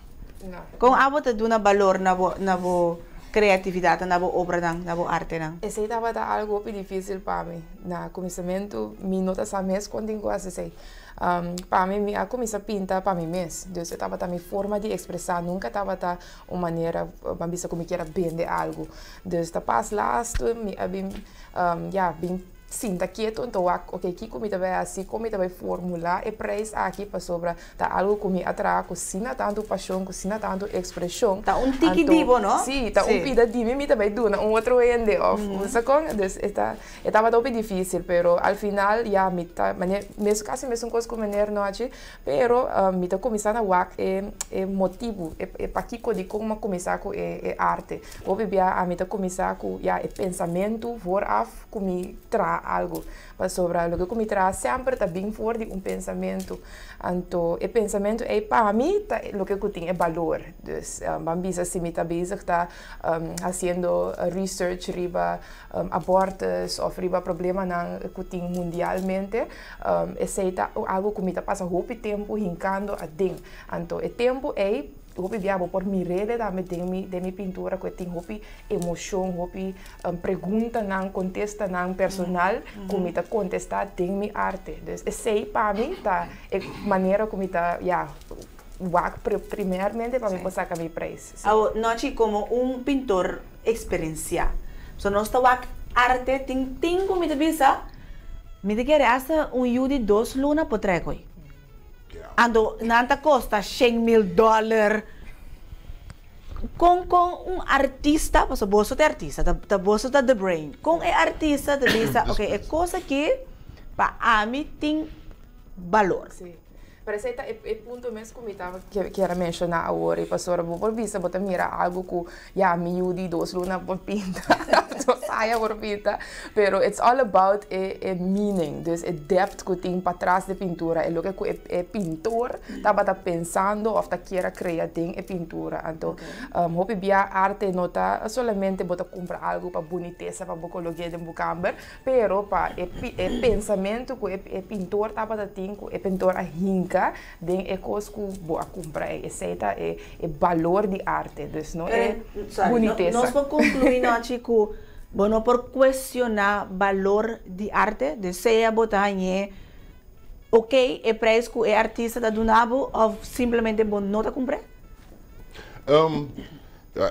Speaker 7: no.
Speaker 2: Kon abo ta duna balor na bo, na bo kreatividat, na bo obranan, na bo artenan?
Speaker 7: Esei tabata algu hopi difísil pa mi. Na kuminsamentu mi no ta sa mes kon tin ku hasi esei. Pa mi, mi a kuminsá pinta pa mi mes. Dus e tabata mi forma di ekspresá, nunka tabata un manera pa bisa ku mi kier a bende algu. Dus ta pas lastu mi a bin, ya, bin sinta ketu anto wak, ok, kiko mi ta bai hasi, kon mi ta bai formulá e preis aki pasobra ta algu ku mi a traha ku asina tantu pashon, ku asina tantu ekspreshon.
Speaker 2: Ta un tiki di bo, no?
Speaker 7: Sí, ta un pida di mi, mi ta bai duna un otro hende òf bo sa kon? Dus e ta e tabata hopi difísil, pero al final ya mi ta mane mes kasi mesun kos ku meneer Nochi, pero mi ta kuminsá na wak e e motibu, e pakiko dikon mi a kuminsá ku e e arte. Hopi bia ami ta kuminsá ku ya e pensamentu vooraf. ku mi traha algu, pasobra loke ku mi traha semper ta bin for di un pensamentu, anto e pensamentu ei pa mi ta loke ku tin e balor. Dus ban bisa si mi ta bezig ta hasiendo research riba abortus òf riba problemanan ku tin mundialmente, esei ta algu ku mi ta pasa hopi tempu hinkando aden. Anto e tempu ei Hopi bia bo por mir'é tambe den mi den mi pintura ku e tin hopi emoshon, hopi preguntanan, kontestanan personal ku mi ta kontestá den mi arte. Dus esei pa mi ta e manera ku mi ta ya wak primermente pa mi por saka mi preis. Sí.
Speaker 2: Awor, Nochi, komo un pintor eksperensiá, so nos ta wak arte tin tin ku mi ta bisa, mi ta kere asta un yu di dos luna por trae koe. Anto nan ta kosta shen mil dòler. Kon kon un artista, pasobra boso ta e artista, ta boso ta the brain. Kon e artista ta bisa, ok, e kos aki pa ami tin balor.
Speaker 7: Sí. Pero esei ta e punto mes ku mi ta kier a menshoná awor, i pasobra bo por bisa bo ta mira algu ku ya mi yu di dos luna por pinta, dos aña por pinta, pero it's all about e e meaning, dus e depth ku tin patras di pintura, e loke ku e e pintor tabata pensando òf ta kier a krea den e pintura. Anto hopi bia arte no ta solamente bo ta kumpra algu pa bunitesa pa bo kolog'é den bo kamber, pero pa e e pensamentu ku e e pintor tabata tin, ku e pintor a hinka den e kos ku bo a kumpra ei. Esei ta e e balor di arte, dus no e bunitesa.
Speaker 2: Nos por conclui nochi cu bo no por cuestiona balor di arte, dus sea bo ta hañ'é ok e prijs cu e artista ta duna bo of simplemente bo no ta cumpr'é?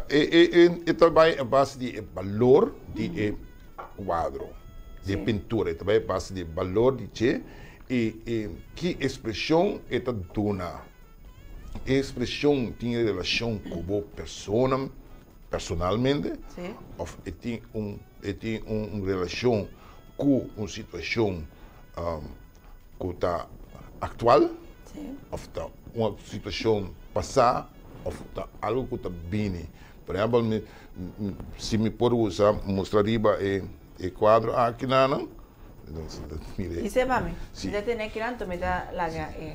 Speaker 1: E ta bai a base di e balor di e cuadro, di e pintura, e ta bai a base di e balor di dje y ki expresion e ta duna. E expresion tin relacion cu bo persona personalmente of e tin un e tin un relacion cu un situacion cu ta actual of ta un situacion pasa of ta algo cu ta bini. Por ehempel mi si mi por usa mustra riba e cuadro aki nan.
Speaker 2: Dice pa mi, mi ta tene aki nan, mi ta laga e.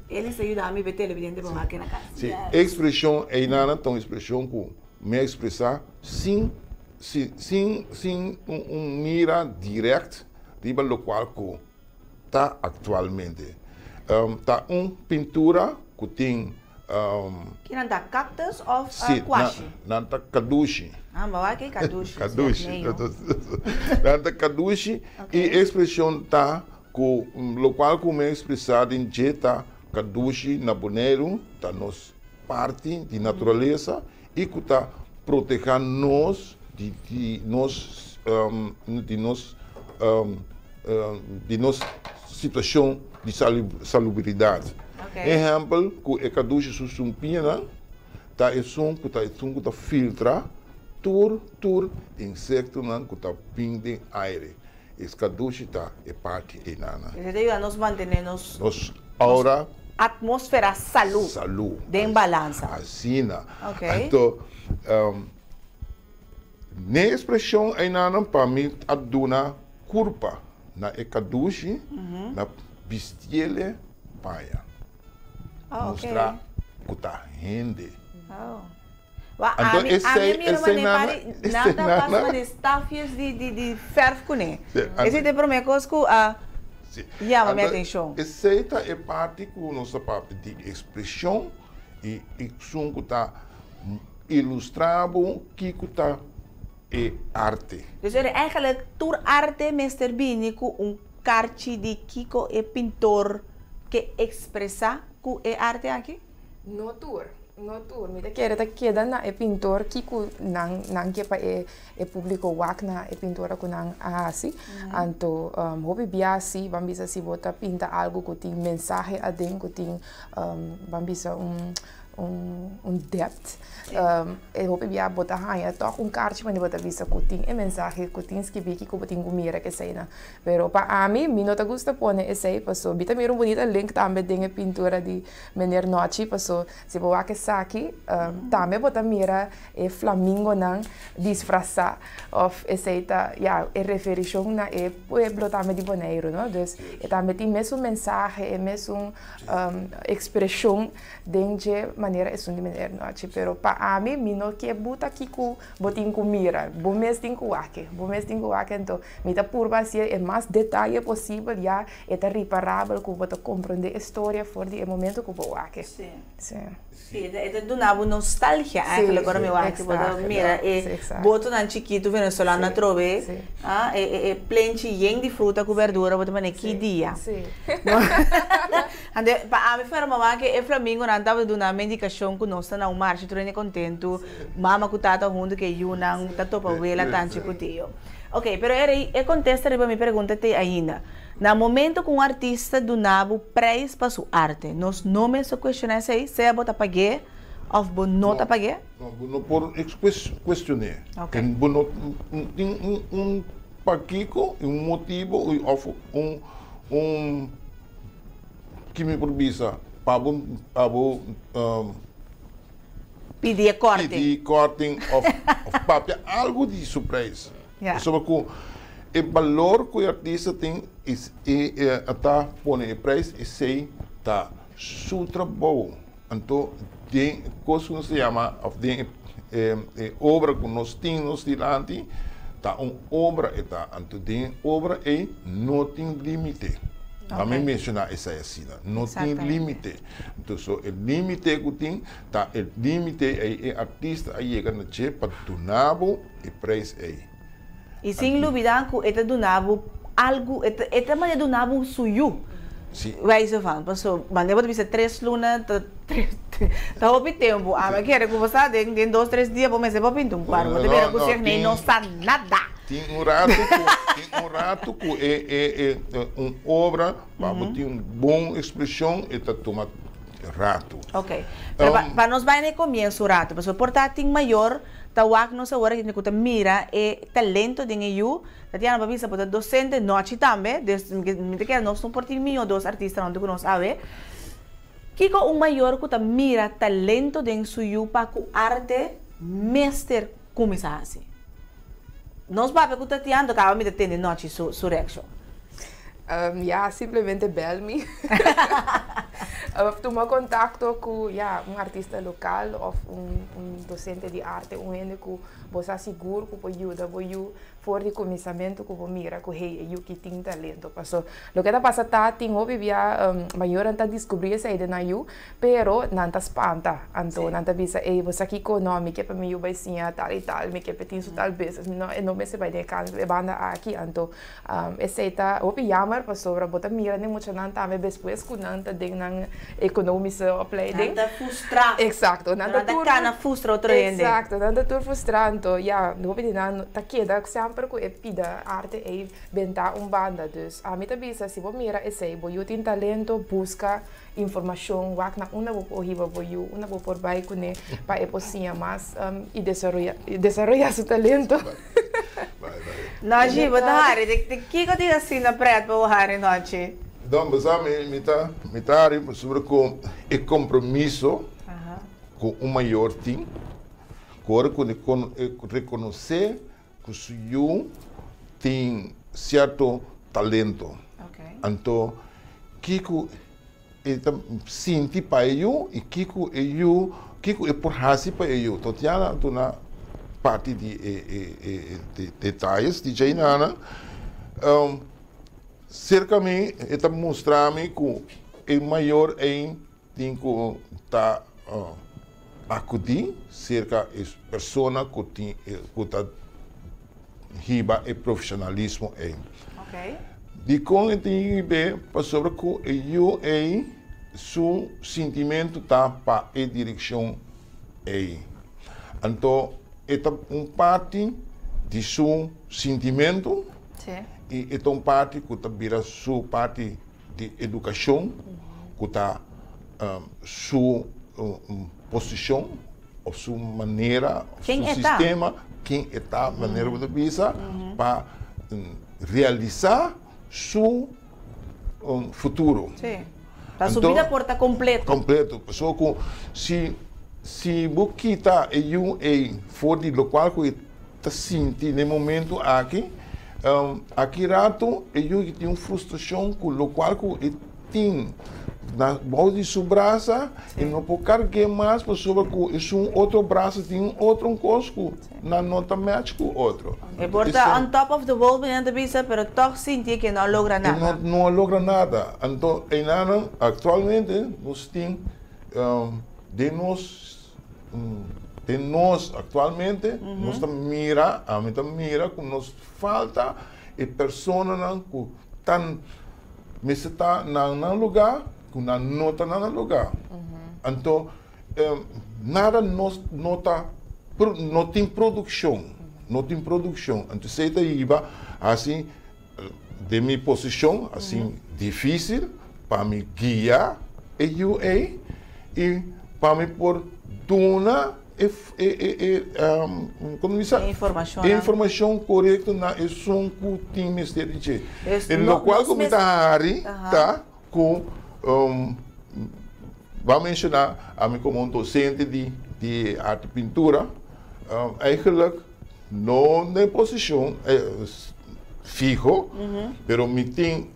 Speaker 2: Elis ta yuda mi be televidente pa wak na kas.
Speaker 1: Si, e ekspreshon einan ta un ekspreshon ku mi a ekspresá sin sin sin un mira dirèkt riba lokual ku ta aktualmente. Ta un pintura ku tin.
Speaker 2: Ki nan ta cactus of kwashi?
Speaker 1: Si, nan ta kadushi.
Speaker 2: Ah, bo wak e kadushi.
Speaker 1: Kadushi. Nan ta kadushi i e ekspreshon ta ku lokual ku mi a ekspresá den dje ta kadushi na Boneiru ta nos parti di naturalesa i ku ta protehá nos di di nos di nos. di nos situashon di salubridat. Ehèmpel, ku e kadushi su sumpiñanan ta esun ku ta esun ku ta filtra tur tur insektonan ku ta bin den aire. E skadushi ta e parti einanan.
Speaker 2: Esei ta yuda nos mantené nos.
Speaker 1: Nos aura.
Speaker 2: Atmósfera salú.
Speaker 1: Salú.
Speaker 2: Den balansa.
Speaker 1: Asina. Anto, n'e ekspreshon einanan pa mi a duna kurpa na e kadushi, na bistiele paña. Mustra ku ta hende.
Speaker 2: Wa
Speaker 1: Anto
Speaker 2: ami, ami
Speaker 1: esei,
Speaker 2: a mira
Speaker 1: esei
Speaker 2: manera
Speaker 1: nana,
Speaker 2: pari,
Speaker 1: esei
Speaker 2: nan ta pas
Speaker 1: nana.
Speaker 2: manera stafjes di, di, di verf kuné.
Speaker 1: Sí, anto,
Speaker 2: Esei ta e promé kos ku a
Speaker 1: sí.
Speaker 2: yama mi
Speaker 1: Anto
Speaker 2: atenshon.
Speaker 1: esei ta e parti ku nos ta papia di ekspreshon i esun ku ta ilustrá bo kiko ta e arte.
Speaker 2: Dus ora eigenlijk tur arte mester bini ku un karchi di kiko e pintor ke ekspresá ku e arte aki?
Speaker 7: No tur, no tur. Mi ta kere ta keda na e pintor kiko nan nan ke pa e e publico wak na e pintura ku nan a hasi. Anto hopi bia si ban bisa si bo ta pinta algo ku tin mensahe aden, ku tin ban bisa un un un depth, e hopi bia bo ta haña tòg un karchi manera bo ta bisa ku tin e mensahe ku tin skibí kiko bo tin ku mira keseinan. Pero pa ami, mi no ta gusta pone esei paso mi ta mira un bunita link tambe den e pintura di Meneer Nochi paso si bo wak esaki tambe bo ta mira e flamingonan disfrasá of esei ta ya e referishon na e pueblo tambe di Boneiru no. Dus e tambe tin mesun mensahe e mesun ekspreshon den dje manera esun di Meneer Nochi. Pero pa ami mi no ke buta kiko Bo tin ku mira, bo mes tin ku wak e, bo mes tin ku wak e. Anto mi ta purba hasié e mas detaye posibel, ya e ta riparabel ku bo ta komprondé e storia for di e momento ku bo wak e.
Speaker 2: Sí.
Speaker 7: Sí.
Speaker 2: Sí, e ta duna bo nostalgia eigenlijk ora mi wak e. Bo ta mira e botonan chikitu venezolano atrobe, ah, e plenchi yen di fruta ku berdura, bo ta manda ki dia.
Speaker 7: Sí.
Speaker 2: Anto pa ami fuera mama ke e flamingonan tabata duna mi indikashon ku nos ta na un marsha tur hende kontentu. Mama ku tata huntu ku e yunan ta topa wela tanchi ku tio. Ok, pero e rei e kontesta riba mi pregunta t'ei ainda. Na momento ku un artista duna bo preis pa su arte, nos no mester kuestioná esei, sea bo ta pag'é òf bo no ta pag'é?
Speaker 1: No, bo no por kuestion'é.
Speaker 2: Ok.
Speaker 1: Bo no tin un pakiko, un motibo òf un un ki mi por bisa pa bo pa bo.
Speaker 2: Pidi e korting.
Speaker 1: Pidi korting of papia algu di su prijs.
Speaker 2: Ja.
Speaker 1: Pasobra ku e balor ku e artista tin is e ta pone e prijs esei ta su trabou. Anto den e kos ku nos ta yama of den e obra ku nos tin nos dilanti ta un obra e ta. Anto den e obra ei no tin limite. Laat mi menshoná esei asina. No tin limite. Anto so e limite ku tin ta e limite ei e artista a yega na dje pa duna bo e prijs ei.
Speaker 2: I sin lubida ku e ta duna bo algu, e ta e ta manera duna bo su yu.
Speaker 1: Si.
Speaker 2: Wijze van, paso manera bo ta bisa tres luna ta tres ta hopi tempu. Ami a kere ku bo sa den den dos tres dia bo mester por pinta un kuadro. Bo ta mira ku
Speaker 1: No, no,
Speaker 2: si
Speaker 1: tin
Speaker 2: no sa nada.
Speaker 1: Tin un ratu ku tin un ratu ku e e e un obra pa bo tin un bon ekspreshon e ta tuma ratu.
Speaker 2: Ok. Pero pa pa nos bai na e komienso ratu, pasobra por ta tin mayor ta wak nos awor aki ku ta mira e talento den e yu, Tatiana bo a bisa bo ta dosente nochi tambe, dus mi ta kere nos no por tin mihó dos artista huntu ku nos awe. Kiko un mayor ku ta mira talento den su yu pa ku arte mester kuminsá hasi? Nos papia ku Tatiana, to kaba mi ta tende nochi su su reakshon.
Speaker 7: Ya, simplemente bel mi. Of tuma contacto cu, ya, un artista local of un un docente di arte, un hende cu bo sa sigur cu por yuda bo yu for di cuminsamento cu bo mira cu hey, e yu ki tin talento. Paso loke ta pasa ta tin hopi bia mayornan ta descubri esey den nan yu, Pero nan ta spanta, anto nan ta bisa, ey, bo sa kiko? No, mi ke pa mi yu bai siña tal i tal, mi ke pa e tin su tal business, mi no, e no mester bai den e kan, e banda aki. Anto esei ta hopi jammer pasobra bo ta mira den muchanan tambe despues ku nan ta den nan. economische opleiding.
Speaker 2: Nan ta frustra.
Speaker 7: Exacto.
Speaker 2: Nan ta cana frustra otro hende.
Speaker 7: Exacto, nan ta tur frustra anto ya, hopi di nan ta keda semper cu e pida arte ey benta un banda. Dus ami ta bisa si bo mira esey, bo yu tin talento, busca informacion, wak na unda bo por hiba bo yu, unda bo por bay cune pa e por siña mas y desaroya desaroya su talento.
Speaker 2: Nochi, bo ta hari. Di kiko tin asina pret pa bo hari, Nochi?
Speaker 1: Don, bo sa mi mi ta mi ta hari pasobra ku e kompromiso ku un mayor tin, ku ora ku e rekonosé ku su yu tin sierto talento. Anto kiko e ta sinti pa e yu i kiko e yu, kiko e por hasi pa e yu. Totiana a duna parti di e detayes di djainana. Serka mi e ta mustra mi ku e mayor ei Tin ku ta akudí serka e persona ku tin ku ta hiba e profeshonalismo ei. Dikon e tin hib'é? Pasobra ku e yu ei su sintimentu ta pa e direkshon ei. Anto e ta un parti di su sintimentu i e ta un parti ku ta bira su parti di edukashon ku ta su posishon òf su manera òf su sistema, ken e ta, manera bo ta bisa, pa realisá su futuro.
Speaker 2: Sí. Pa su bida por ta kompleto.
Speaker 1: Kompleto. Pasobra ku si si bo kita e yu ei for di lokual ku e ta sinti na e momento aki, aki rato e yu tin un frustrashon ku lokual ku e tin na bou di su brasa e no por karg'é mas pasobra ku esun otro brasa tin un otro kos ku nan no ta match ku otro.
Speaker 2: E por ta on top of the world mi nan ta bisa pero tòg sinti ke no a logra nada.
Speaker 1: E no a logra nada. Anto einanan aktualmente nos tin den nos Den nos actualmente, nos ta mira, ami ta mira cu nos falta e personanan cu ta mester ta na nan lugar, cu nan no ta na nan lugar. Anto, nada nos no ta, no tin produccion, no tin produccion. Anto esey ta hiba haci den mi posicion asin dificil pa mi guia e yu ey y pa mi por duna e e como bisa e informacion corecto na esun cu tin mester di dje. E locual cu mi ta hari ta cu bo a menciona ami como un docente di arte pintura eigenlijk No den posicion fiho, pero mi tin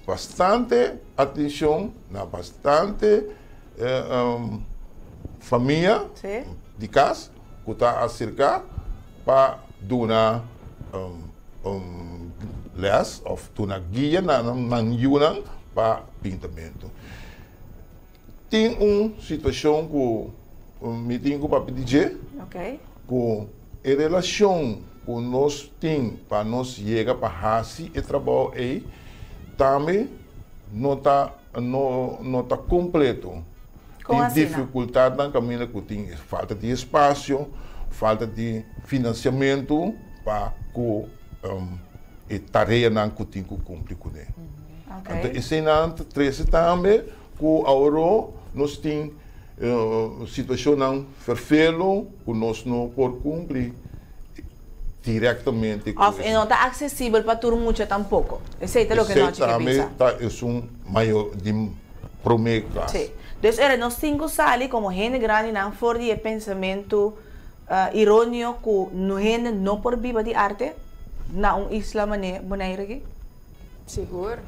Speaker 1: bastante atencion na bastante famia di cas cu ta acerca pa duna les of duna guia na nan yunan pa pintamento. Tin un situacion cu mi tin cu papia di dje, cu e relacion cu nos tin pa nos yega pa haci e trabao ey tambe no ta no ta completo. Tin dificultadnan caminda cu tin falta di espacio, falta di financiamento pa cu e tareanan cu tin cu cumpli cune. Anto eseinan ta trece tambe cu awor nos tin situacionnan ferfelo cu nos no por cumpli directamente cu
Speaker 2: Of e no ta accesibel pa tur mucha tampoco. Esey ta loke Nochi ke bisa.
Speaker 1: Esey tambe ta esun mayor di prome klas.
Speaker 2: Si. Dus era nos tin cu sali como hende grandinan for di e pensamento ironio cu no hende no por biba di arte na un isla mane Bonaire aki?
Speaker 7: Sigur,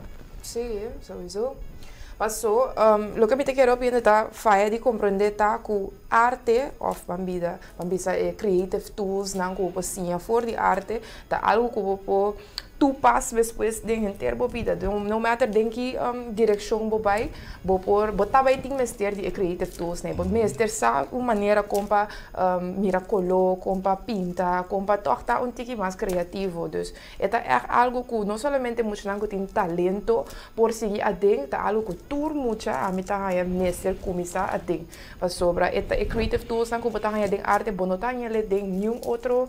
Speaker 7: si, souiso. Paso, loke mi ta kere opinia ta faya di comprende ta cu. Arte òf ban bida ban bisa e creative tools nan ku bo por siña for di arte ta algu ku bo por toepas despues den henter bo bida. No matter den ki direkshon bo bai bo por bo ta bai tin mester di e creative tools nan. Bo mester sa un manera kon pa mira koló, kon pa pinta, kon pa tòg ta un tiki mas kreativo. Dus E ta ègt algu ku no solamente muchanan ku tin talento por sigui aden, ta algu ku tur mucha ami ta haña mester kuminsá aden. Pasobra e ta e creative toolsnan ku bo ta haña den arte bo no ta haña'le den niun otro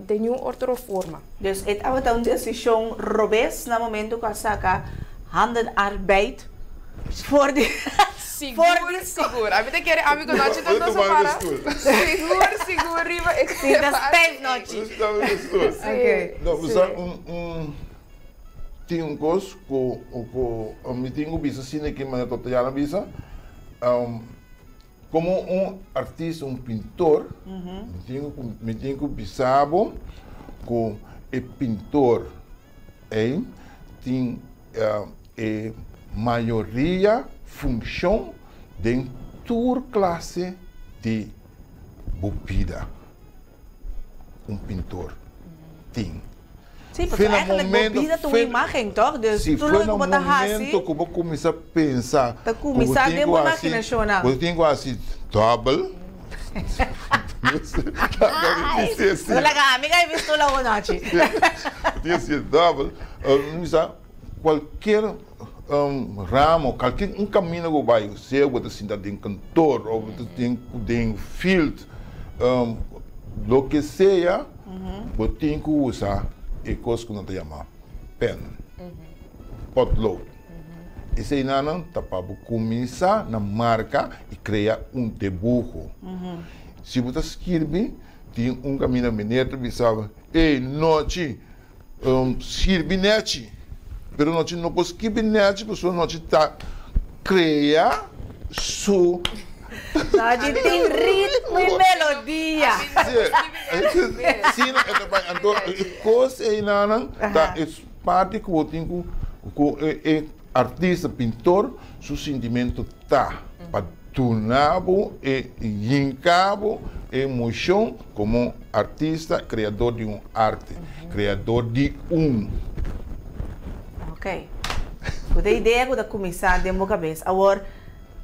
Speaker 7: den niun otro forma.
Speaker 2: Dus e tabata un desishon robes na momento ku a saka handenarbeid for di
Speaker 7: Sigur, sigur. Ami ta kere ami ku Nochi ta nos a para. Sigur, sigur riba e
Speaker 2: Sí, ta stijf Nochi.
Speaker 1: Sí. No, bo sa un un tin un kos ku ku mi tin ku bisa asina ki manera Tatiana a bisa, komo un artista, un pintor, mi tin ku mi tin ku bisa bo ku e pintor ei tin E mayoria funshon den tur klase di bo bida un pintor tin.
Speaker 2: Sí, pasobra eigenlijk bo bida ta un imagen, toch? Dus tur loke ku bo ta hasi.
Speaker 1: Fe na momento ku bo kuminsá pensa
Speaker 2: Ta kuminsá den bo imaginashonnan.
Speaker 1: Bo tin ku hasi dòbel.
Speaker 2: Bo laga ami kai bisto la honochi.
Speaker 1: Bo tin ku hasi dòbel. Cualkier ramo, cualkier un camino cu bo bay, sea bo ta sinta den kantoor of bo ta den field, loke sea, bo tin cu usa e cos cu nan ta yama pen, potlood. Eseynan ta pa bo cuminsa na marca y crea un debuho. Si bo ta skirbi, tin un camino meneer ta bisa bo, ey nochi. Skirbi nechi, pero nochi no por skirbi nechi pasobra nochi ta krea su.
Speaker 2: Nochi tin ritmo i melodia.
Speaker 1: Si, e ta bai. Anto e kos einanan ta e parti ku bo tin ku ku e artista, pintor su sintimentu ta pa duna bo e yinka bo e emoshon komo artista, kreador di un arte, kreador di un.
Speaker 2: Ok. Ku ta idea ku ta kuminsá den bo kabes. Awor,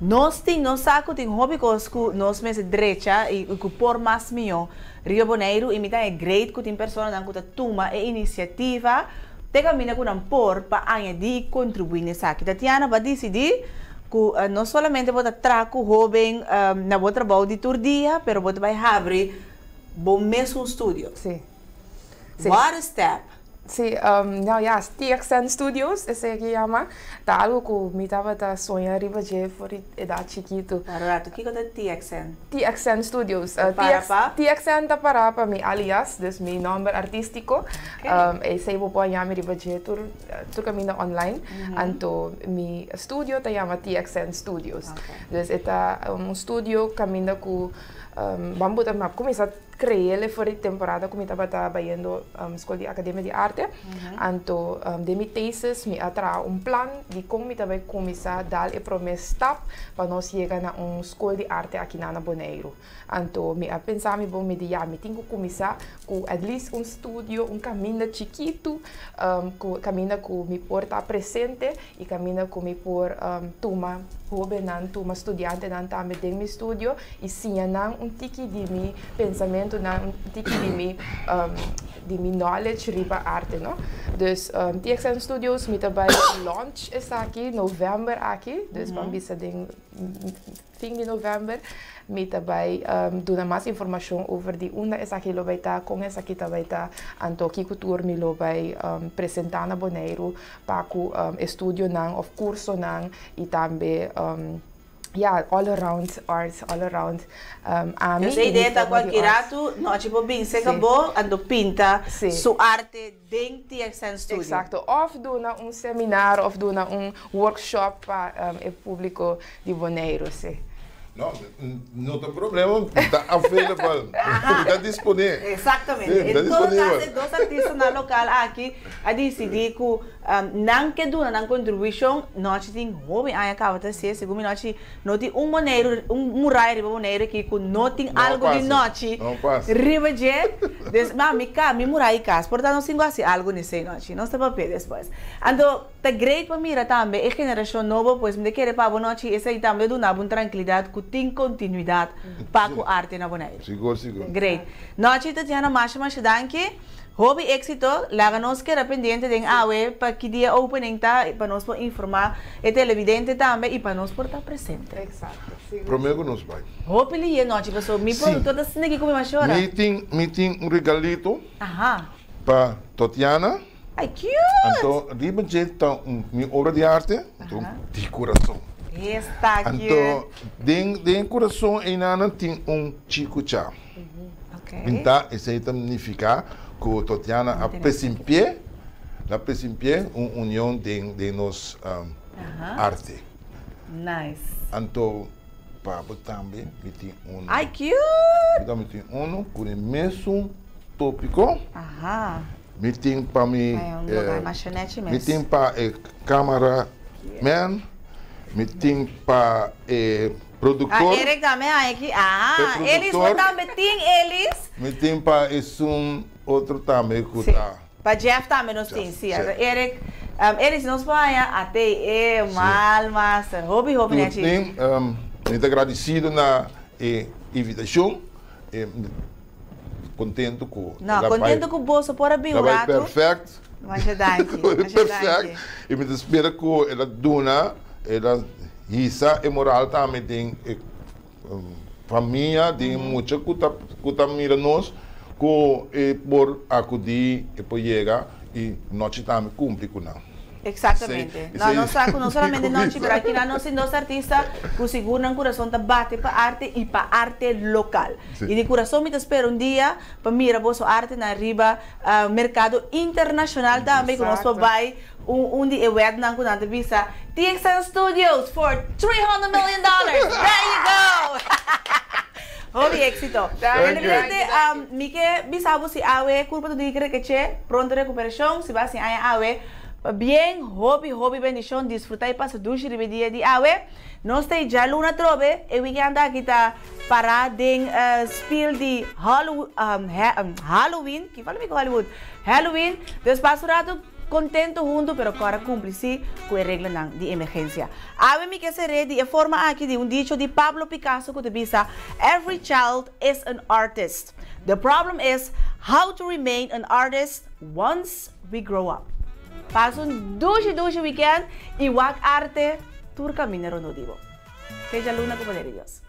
Speaker 2: nos tin, nos sa ku tin hopi kos ku nos mester drecha i ku por mas mihó riba Boneiru i mi ta e great ku tin personanan ku ta tuma e inisiativa te kaminda ku nan por pa añadí i kontribuí na esaki. Tatiana, bo a disidí ku no solamente bo ta traha ku hóben na bo trabou di tur dia, pero bo ta bai habri bo mesun studio.
Speaker 7: Sí.
Speaker 2: What a step!
Speaker 7: Sí, nou ja, TXN Studios, esei aki yama, ta algu ku mi tabata soña riba dje for di edat chikitu.
Speaker 2: Para rato, kiko ta TXN?
Speaker 7: TXN Studios.
Speaker 2: Ta para pa?
Speaker 7: TXN ta para pa mi alias, dus mi nòmber artístiko. Esei bo por haña mi riba dje tur tur kaminda online. Anto mi studio ta yama TXN Studios. Dus e ta un studio kaminda ku ban buta mi a kuminsá Creele for di temporada cu mi tabata bayendo School di Academia di Arte. Anto den mi thesis mi a traha un plan di con mi ta bay cuminsa dal e prome stap pa nos yega na un school di arte aki na Boneiru. Anto mi a pensa mi bon mi di ya mi tin cu cuminsa cu at least un studio, un caminda chikitu cu caminda cu mi por ta presente y caminda cu mi por tuma hobennan, tuma studiantenan tambe den mi studio y siña nan un tiki di mi pensamentonan, un tiki di mi di mi knowledge riba arte no. Dus TXN Studios mi ta bay launch esaki november aki, dus ban bisa den fin di november mi ta bay duna mas informacion over di unda esaki lo bay ta, con esaki ta bay ta, anto kico tur mi lo bay presenta na Boneiru pa cu estudionan of cursonan y tambe ya all around arts, all around ami.
Speaker 2: Entonces e idea ta cualkier rato nochi bo bin seca bo anto pinta su arte den TXN Studio.
Speaker 7: Exacto, of duna un seminar of duna un workshop pa e publico di Boneiru, si.
Speaker 1: No, no ta problema, mi ta available, mi ta dispone.
Speaker 2: Exactamente. En todo caso e dos artistanan local aki a dicidi cu nan ke duna nan contribucion. Nochi tin hopi aña caba ta hacié, segun mi nochi no tin un Boneiru, un muraya riba Boneiru aki cu no tin algo di nochi riba dje. Dus, ma mi ca, mi muraya i cas, por ta nos tin cu haci algo nesey nochi, nos ta papia despues. Anto. Ta great pa mira tambe e generashon nobo, pues mi ta kere pa bo nochi esei tambe duna bo un trankilidat ku tin kontinuidat pa ku arte na Boneiru.
Speaker 1: Sigur, sigur.
Speaker 2: Great. Nochi Tatiana masha masha danki. Hopi éksito. Laga nos keda pendiente den awe pa ki dia opening ta pa nos por informá e televidente tambe i pa nos por ta presente.
Speaker 7: Exacto. Sigur.
Speaker 1: Promé ku nos bai.
Speaker 2: Hopi liye nochi paso mi produktor ta sinti aki ku mi masha ora.
Speaker 1: Mi tin mi tin un regalito
Speaker 2: Aha.
Speaker 1: pa Tatiana.
Speaker 2: Ay cute!
Speaker 1: Anto riba dje ta un mi obra di arte, anto di kurason.
Speaker 2: Esta cute!
Speaker 1: Anto den den kurason einanan tin un chikucha. Pintá esei ta nifiká ku Totiana a presimpié, la presimpié un union den den nos arte.
Speaker 2: Nice.
Speaker 1: Anto pa bo tambe mi tin uno.
Speaker 2: Ay cute!
Speaker 1: Mi tambe tin uno ku e mesun tópiko. Mi tin pa mi mi tin pa e camera man, mi tin pa e productor.
Speaker 2: Ah Eric tambe hay aki ah Elis bo tambe tin Elis.
Speaker 1: Mi tin pa esun otro tambe cu ta.
Speaker 2: Pa Jeff tambe nos tin si Eric Elis nos por haya ate e mal master hopi hopi nechi.
Speaker 1: Mi ta gradicido na e invitacion. Contento cu
Speaker 2: No, contento cu boso por a bin un rato.
Speaker 1: Perfect.
Speaker 2: Masha danki, masha danki.
Speaker 1: Y mi ta spera cu el a duna, el a hisa e moral tambe den e famia, den e mucha cu ta, cu ta mira nos, cu e por acudi, e por yega y nochi tambe cumpli cu nan.
Speaker 2: Exactamente. No, nos sa cu no solamente nochi, pero aki nan nos tin dos artista cu sigur nan curason ta bate pa arte y pa arte local. Y di curason mi ta spera un dia pa mira boso arte nan riba mercado internacional tambe cu nos por bay un un di e webnan cu nan ta bisa TXN Studios for 300 million dollars! There you go! Hopi éxito. Televidente, mi ke bisa bo si awe curpa ta diki rekeche, pronto recuperacion, si bo a haci aña awe, pabien, hopi hopi bendicion, disfruta y pasa dushi riba e dia di awe. Nos ta e djaluna atrobe, e weekend aki ta para den spiel di Halloween, ki fala mi ku Hollywood? Halloween, dus pasa un rato. Contento hunto pero cora cumpli si cu e reglanan di emergencia. Awe mi ke ser'é di e forma aki di un dicho di Pablo Picasso cu ta bisa, Every child is an artist. The problem is how to remain an artist once we grow up. Pasa un dushi dushi weekend y wak arte tur caminda rondó di bo. Te djaluna cu poder di Dios.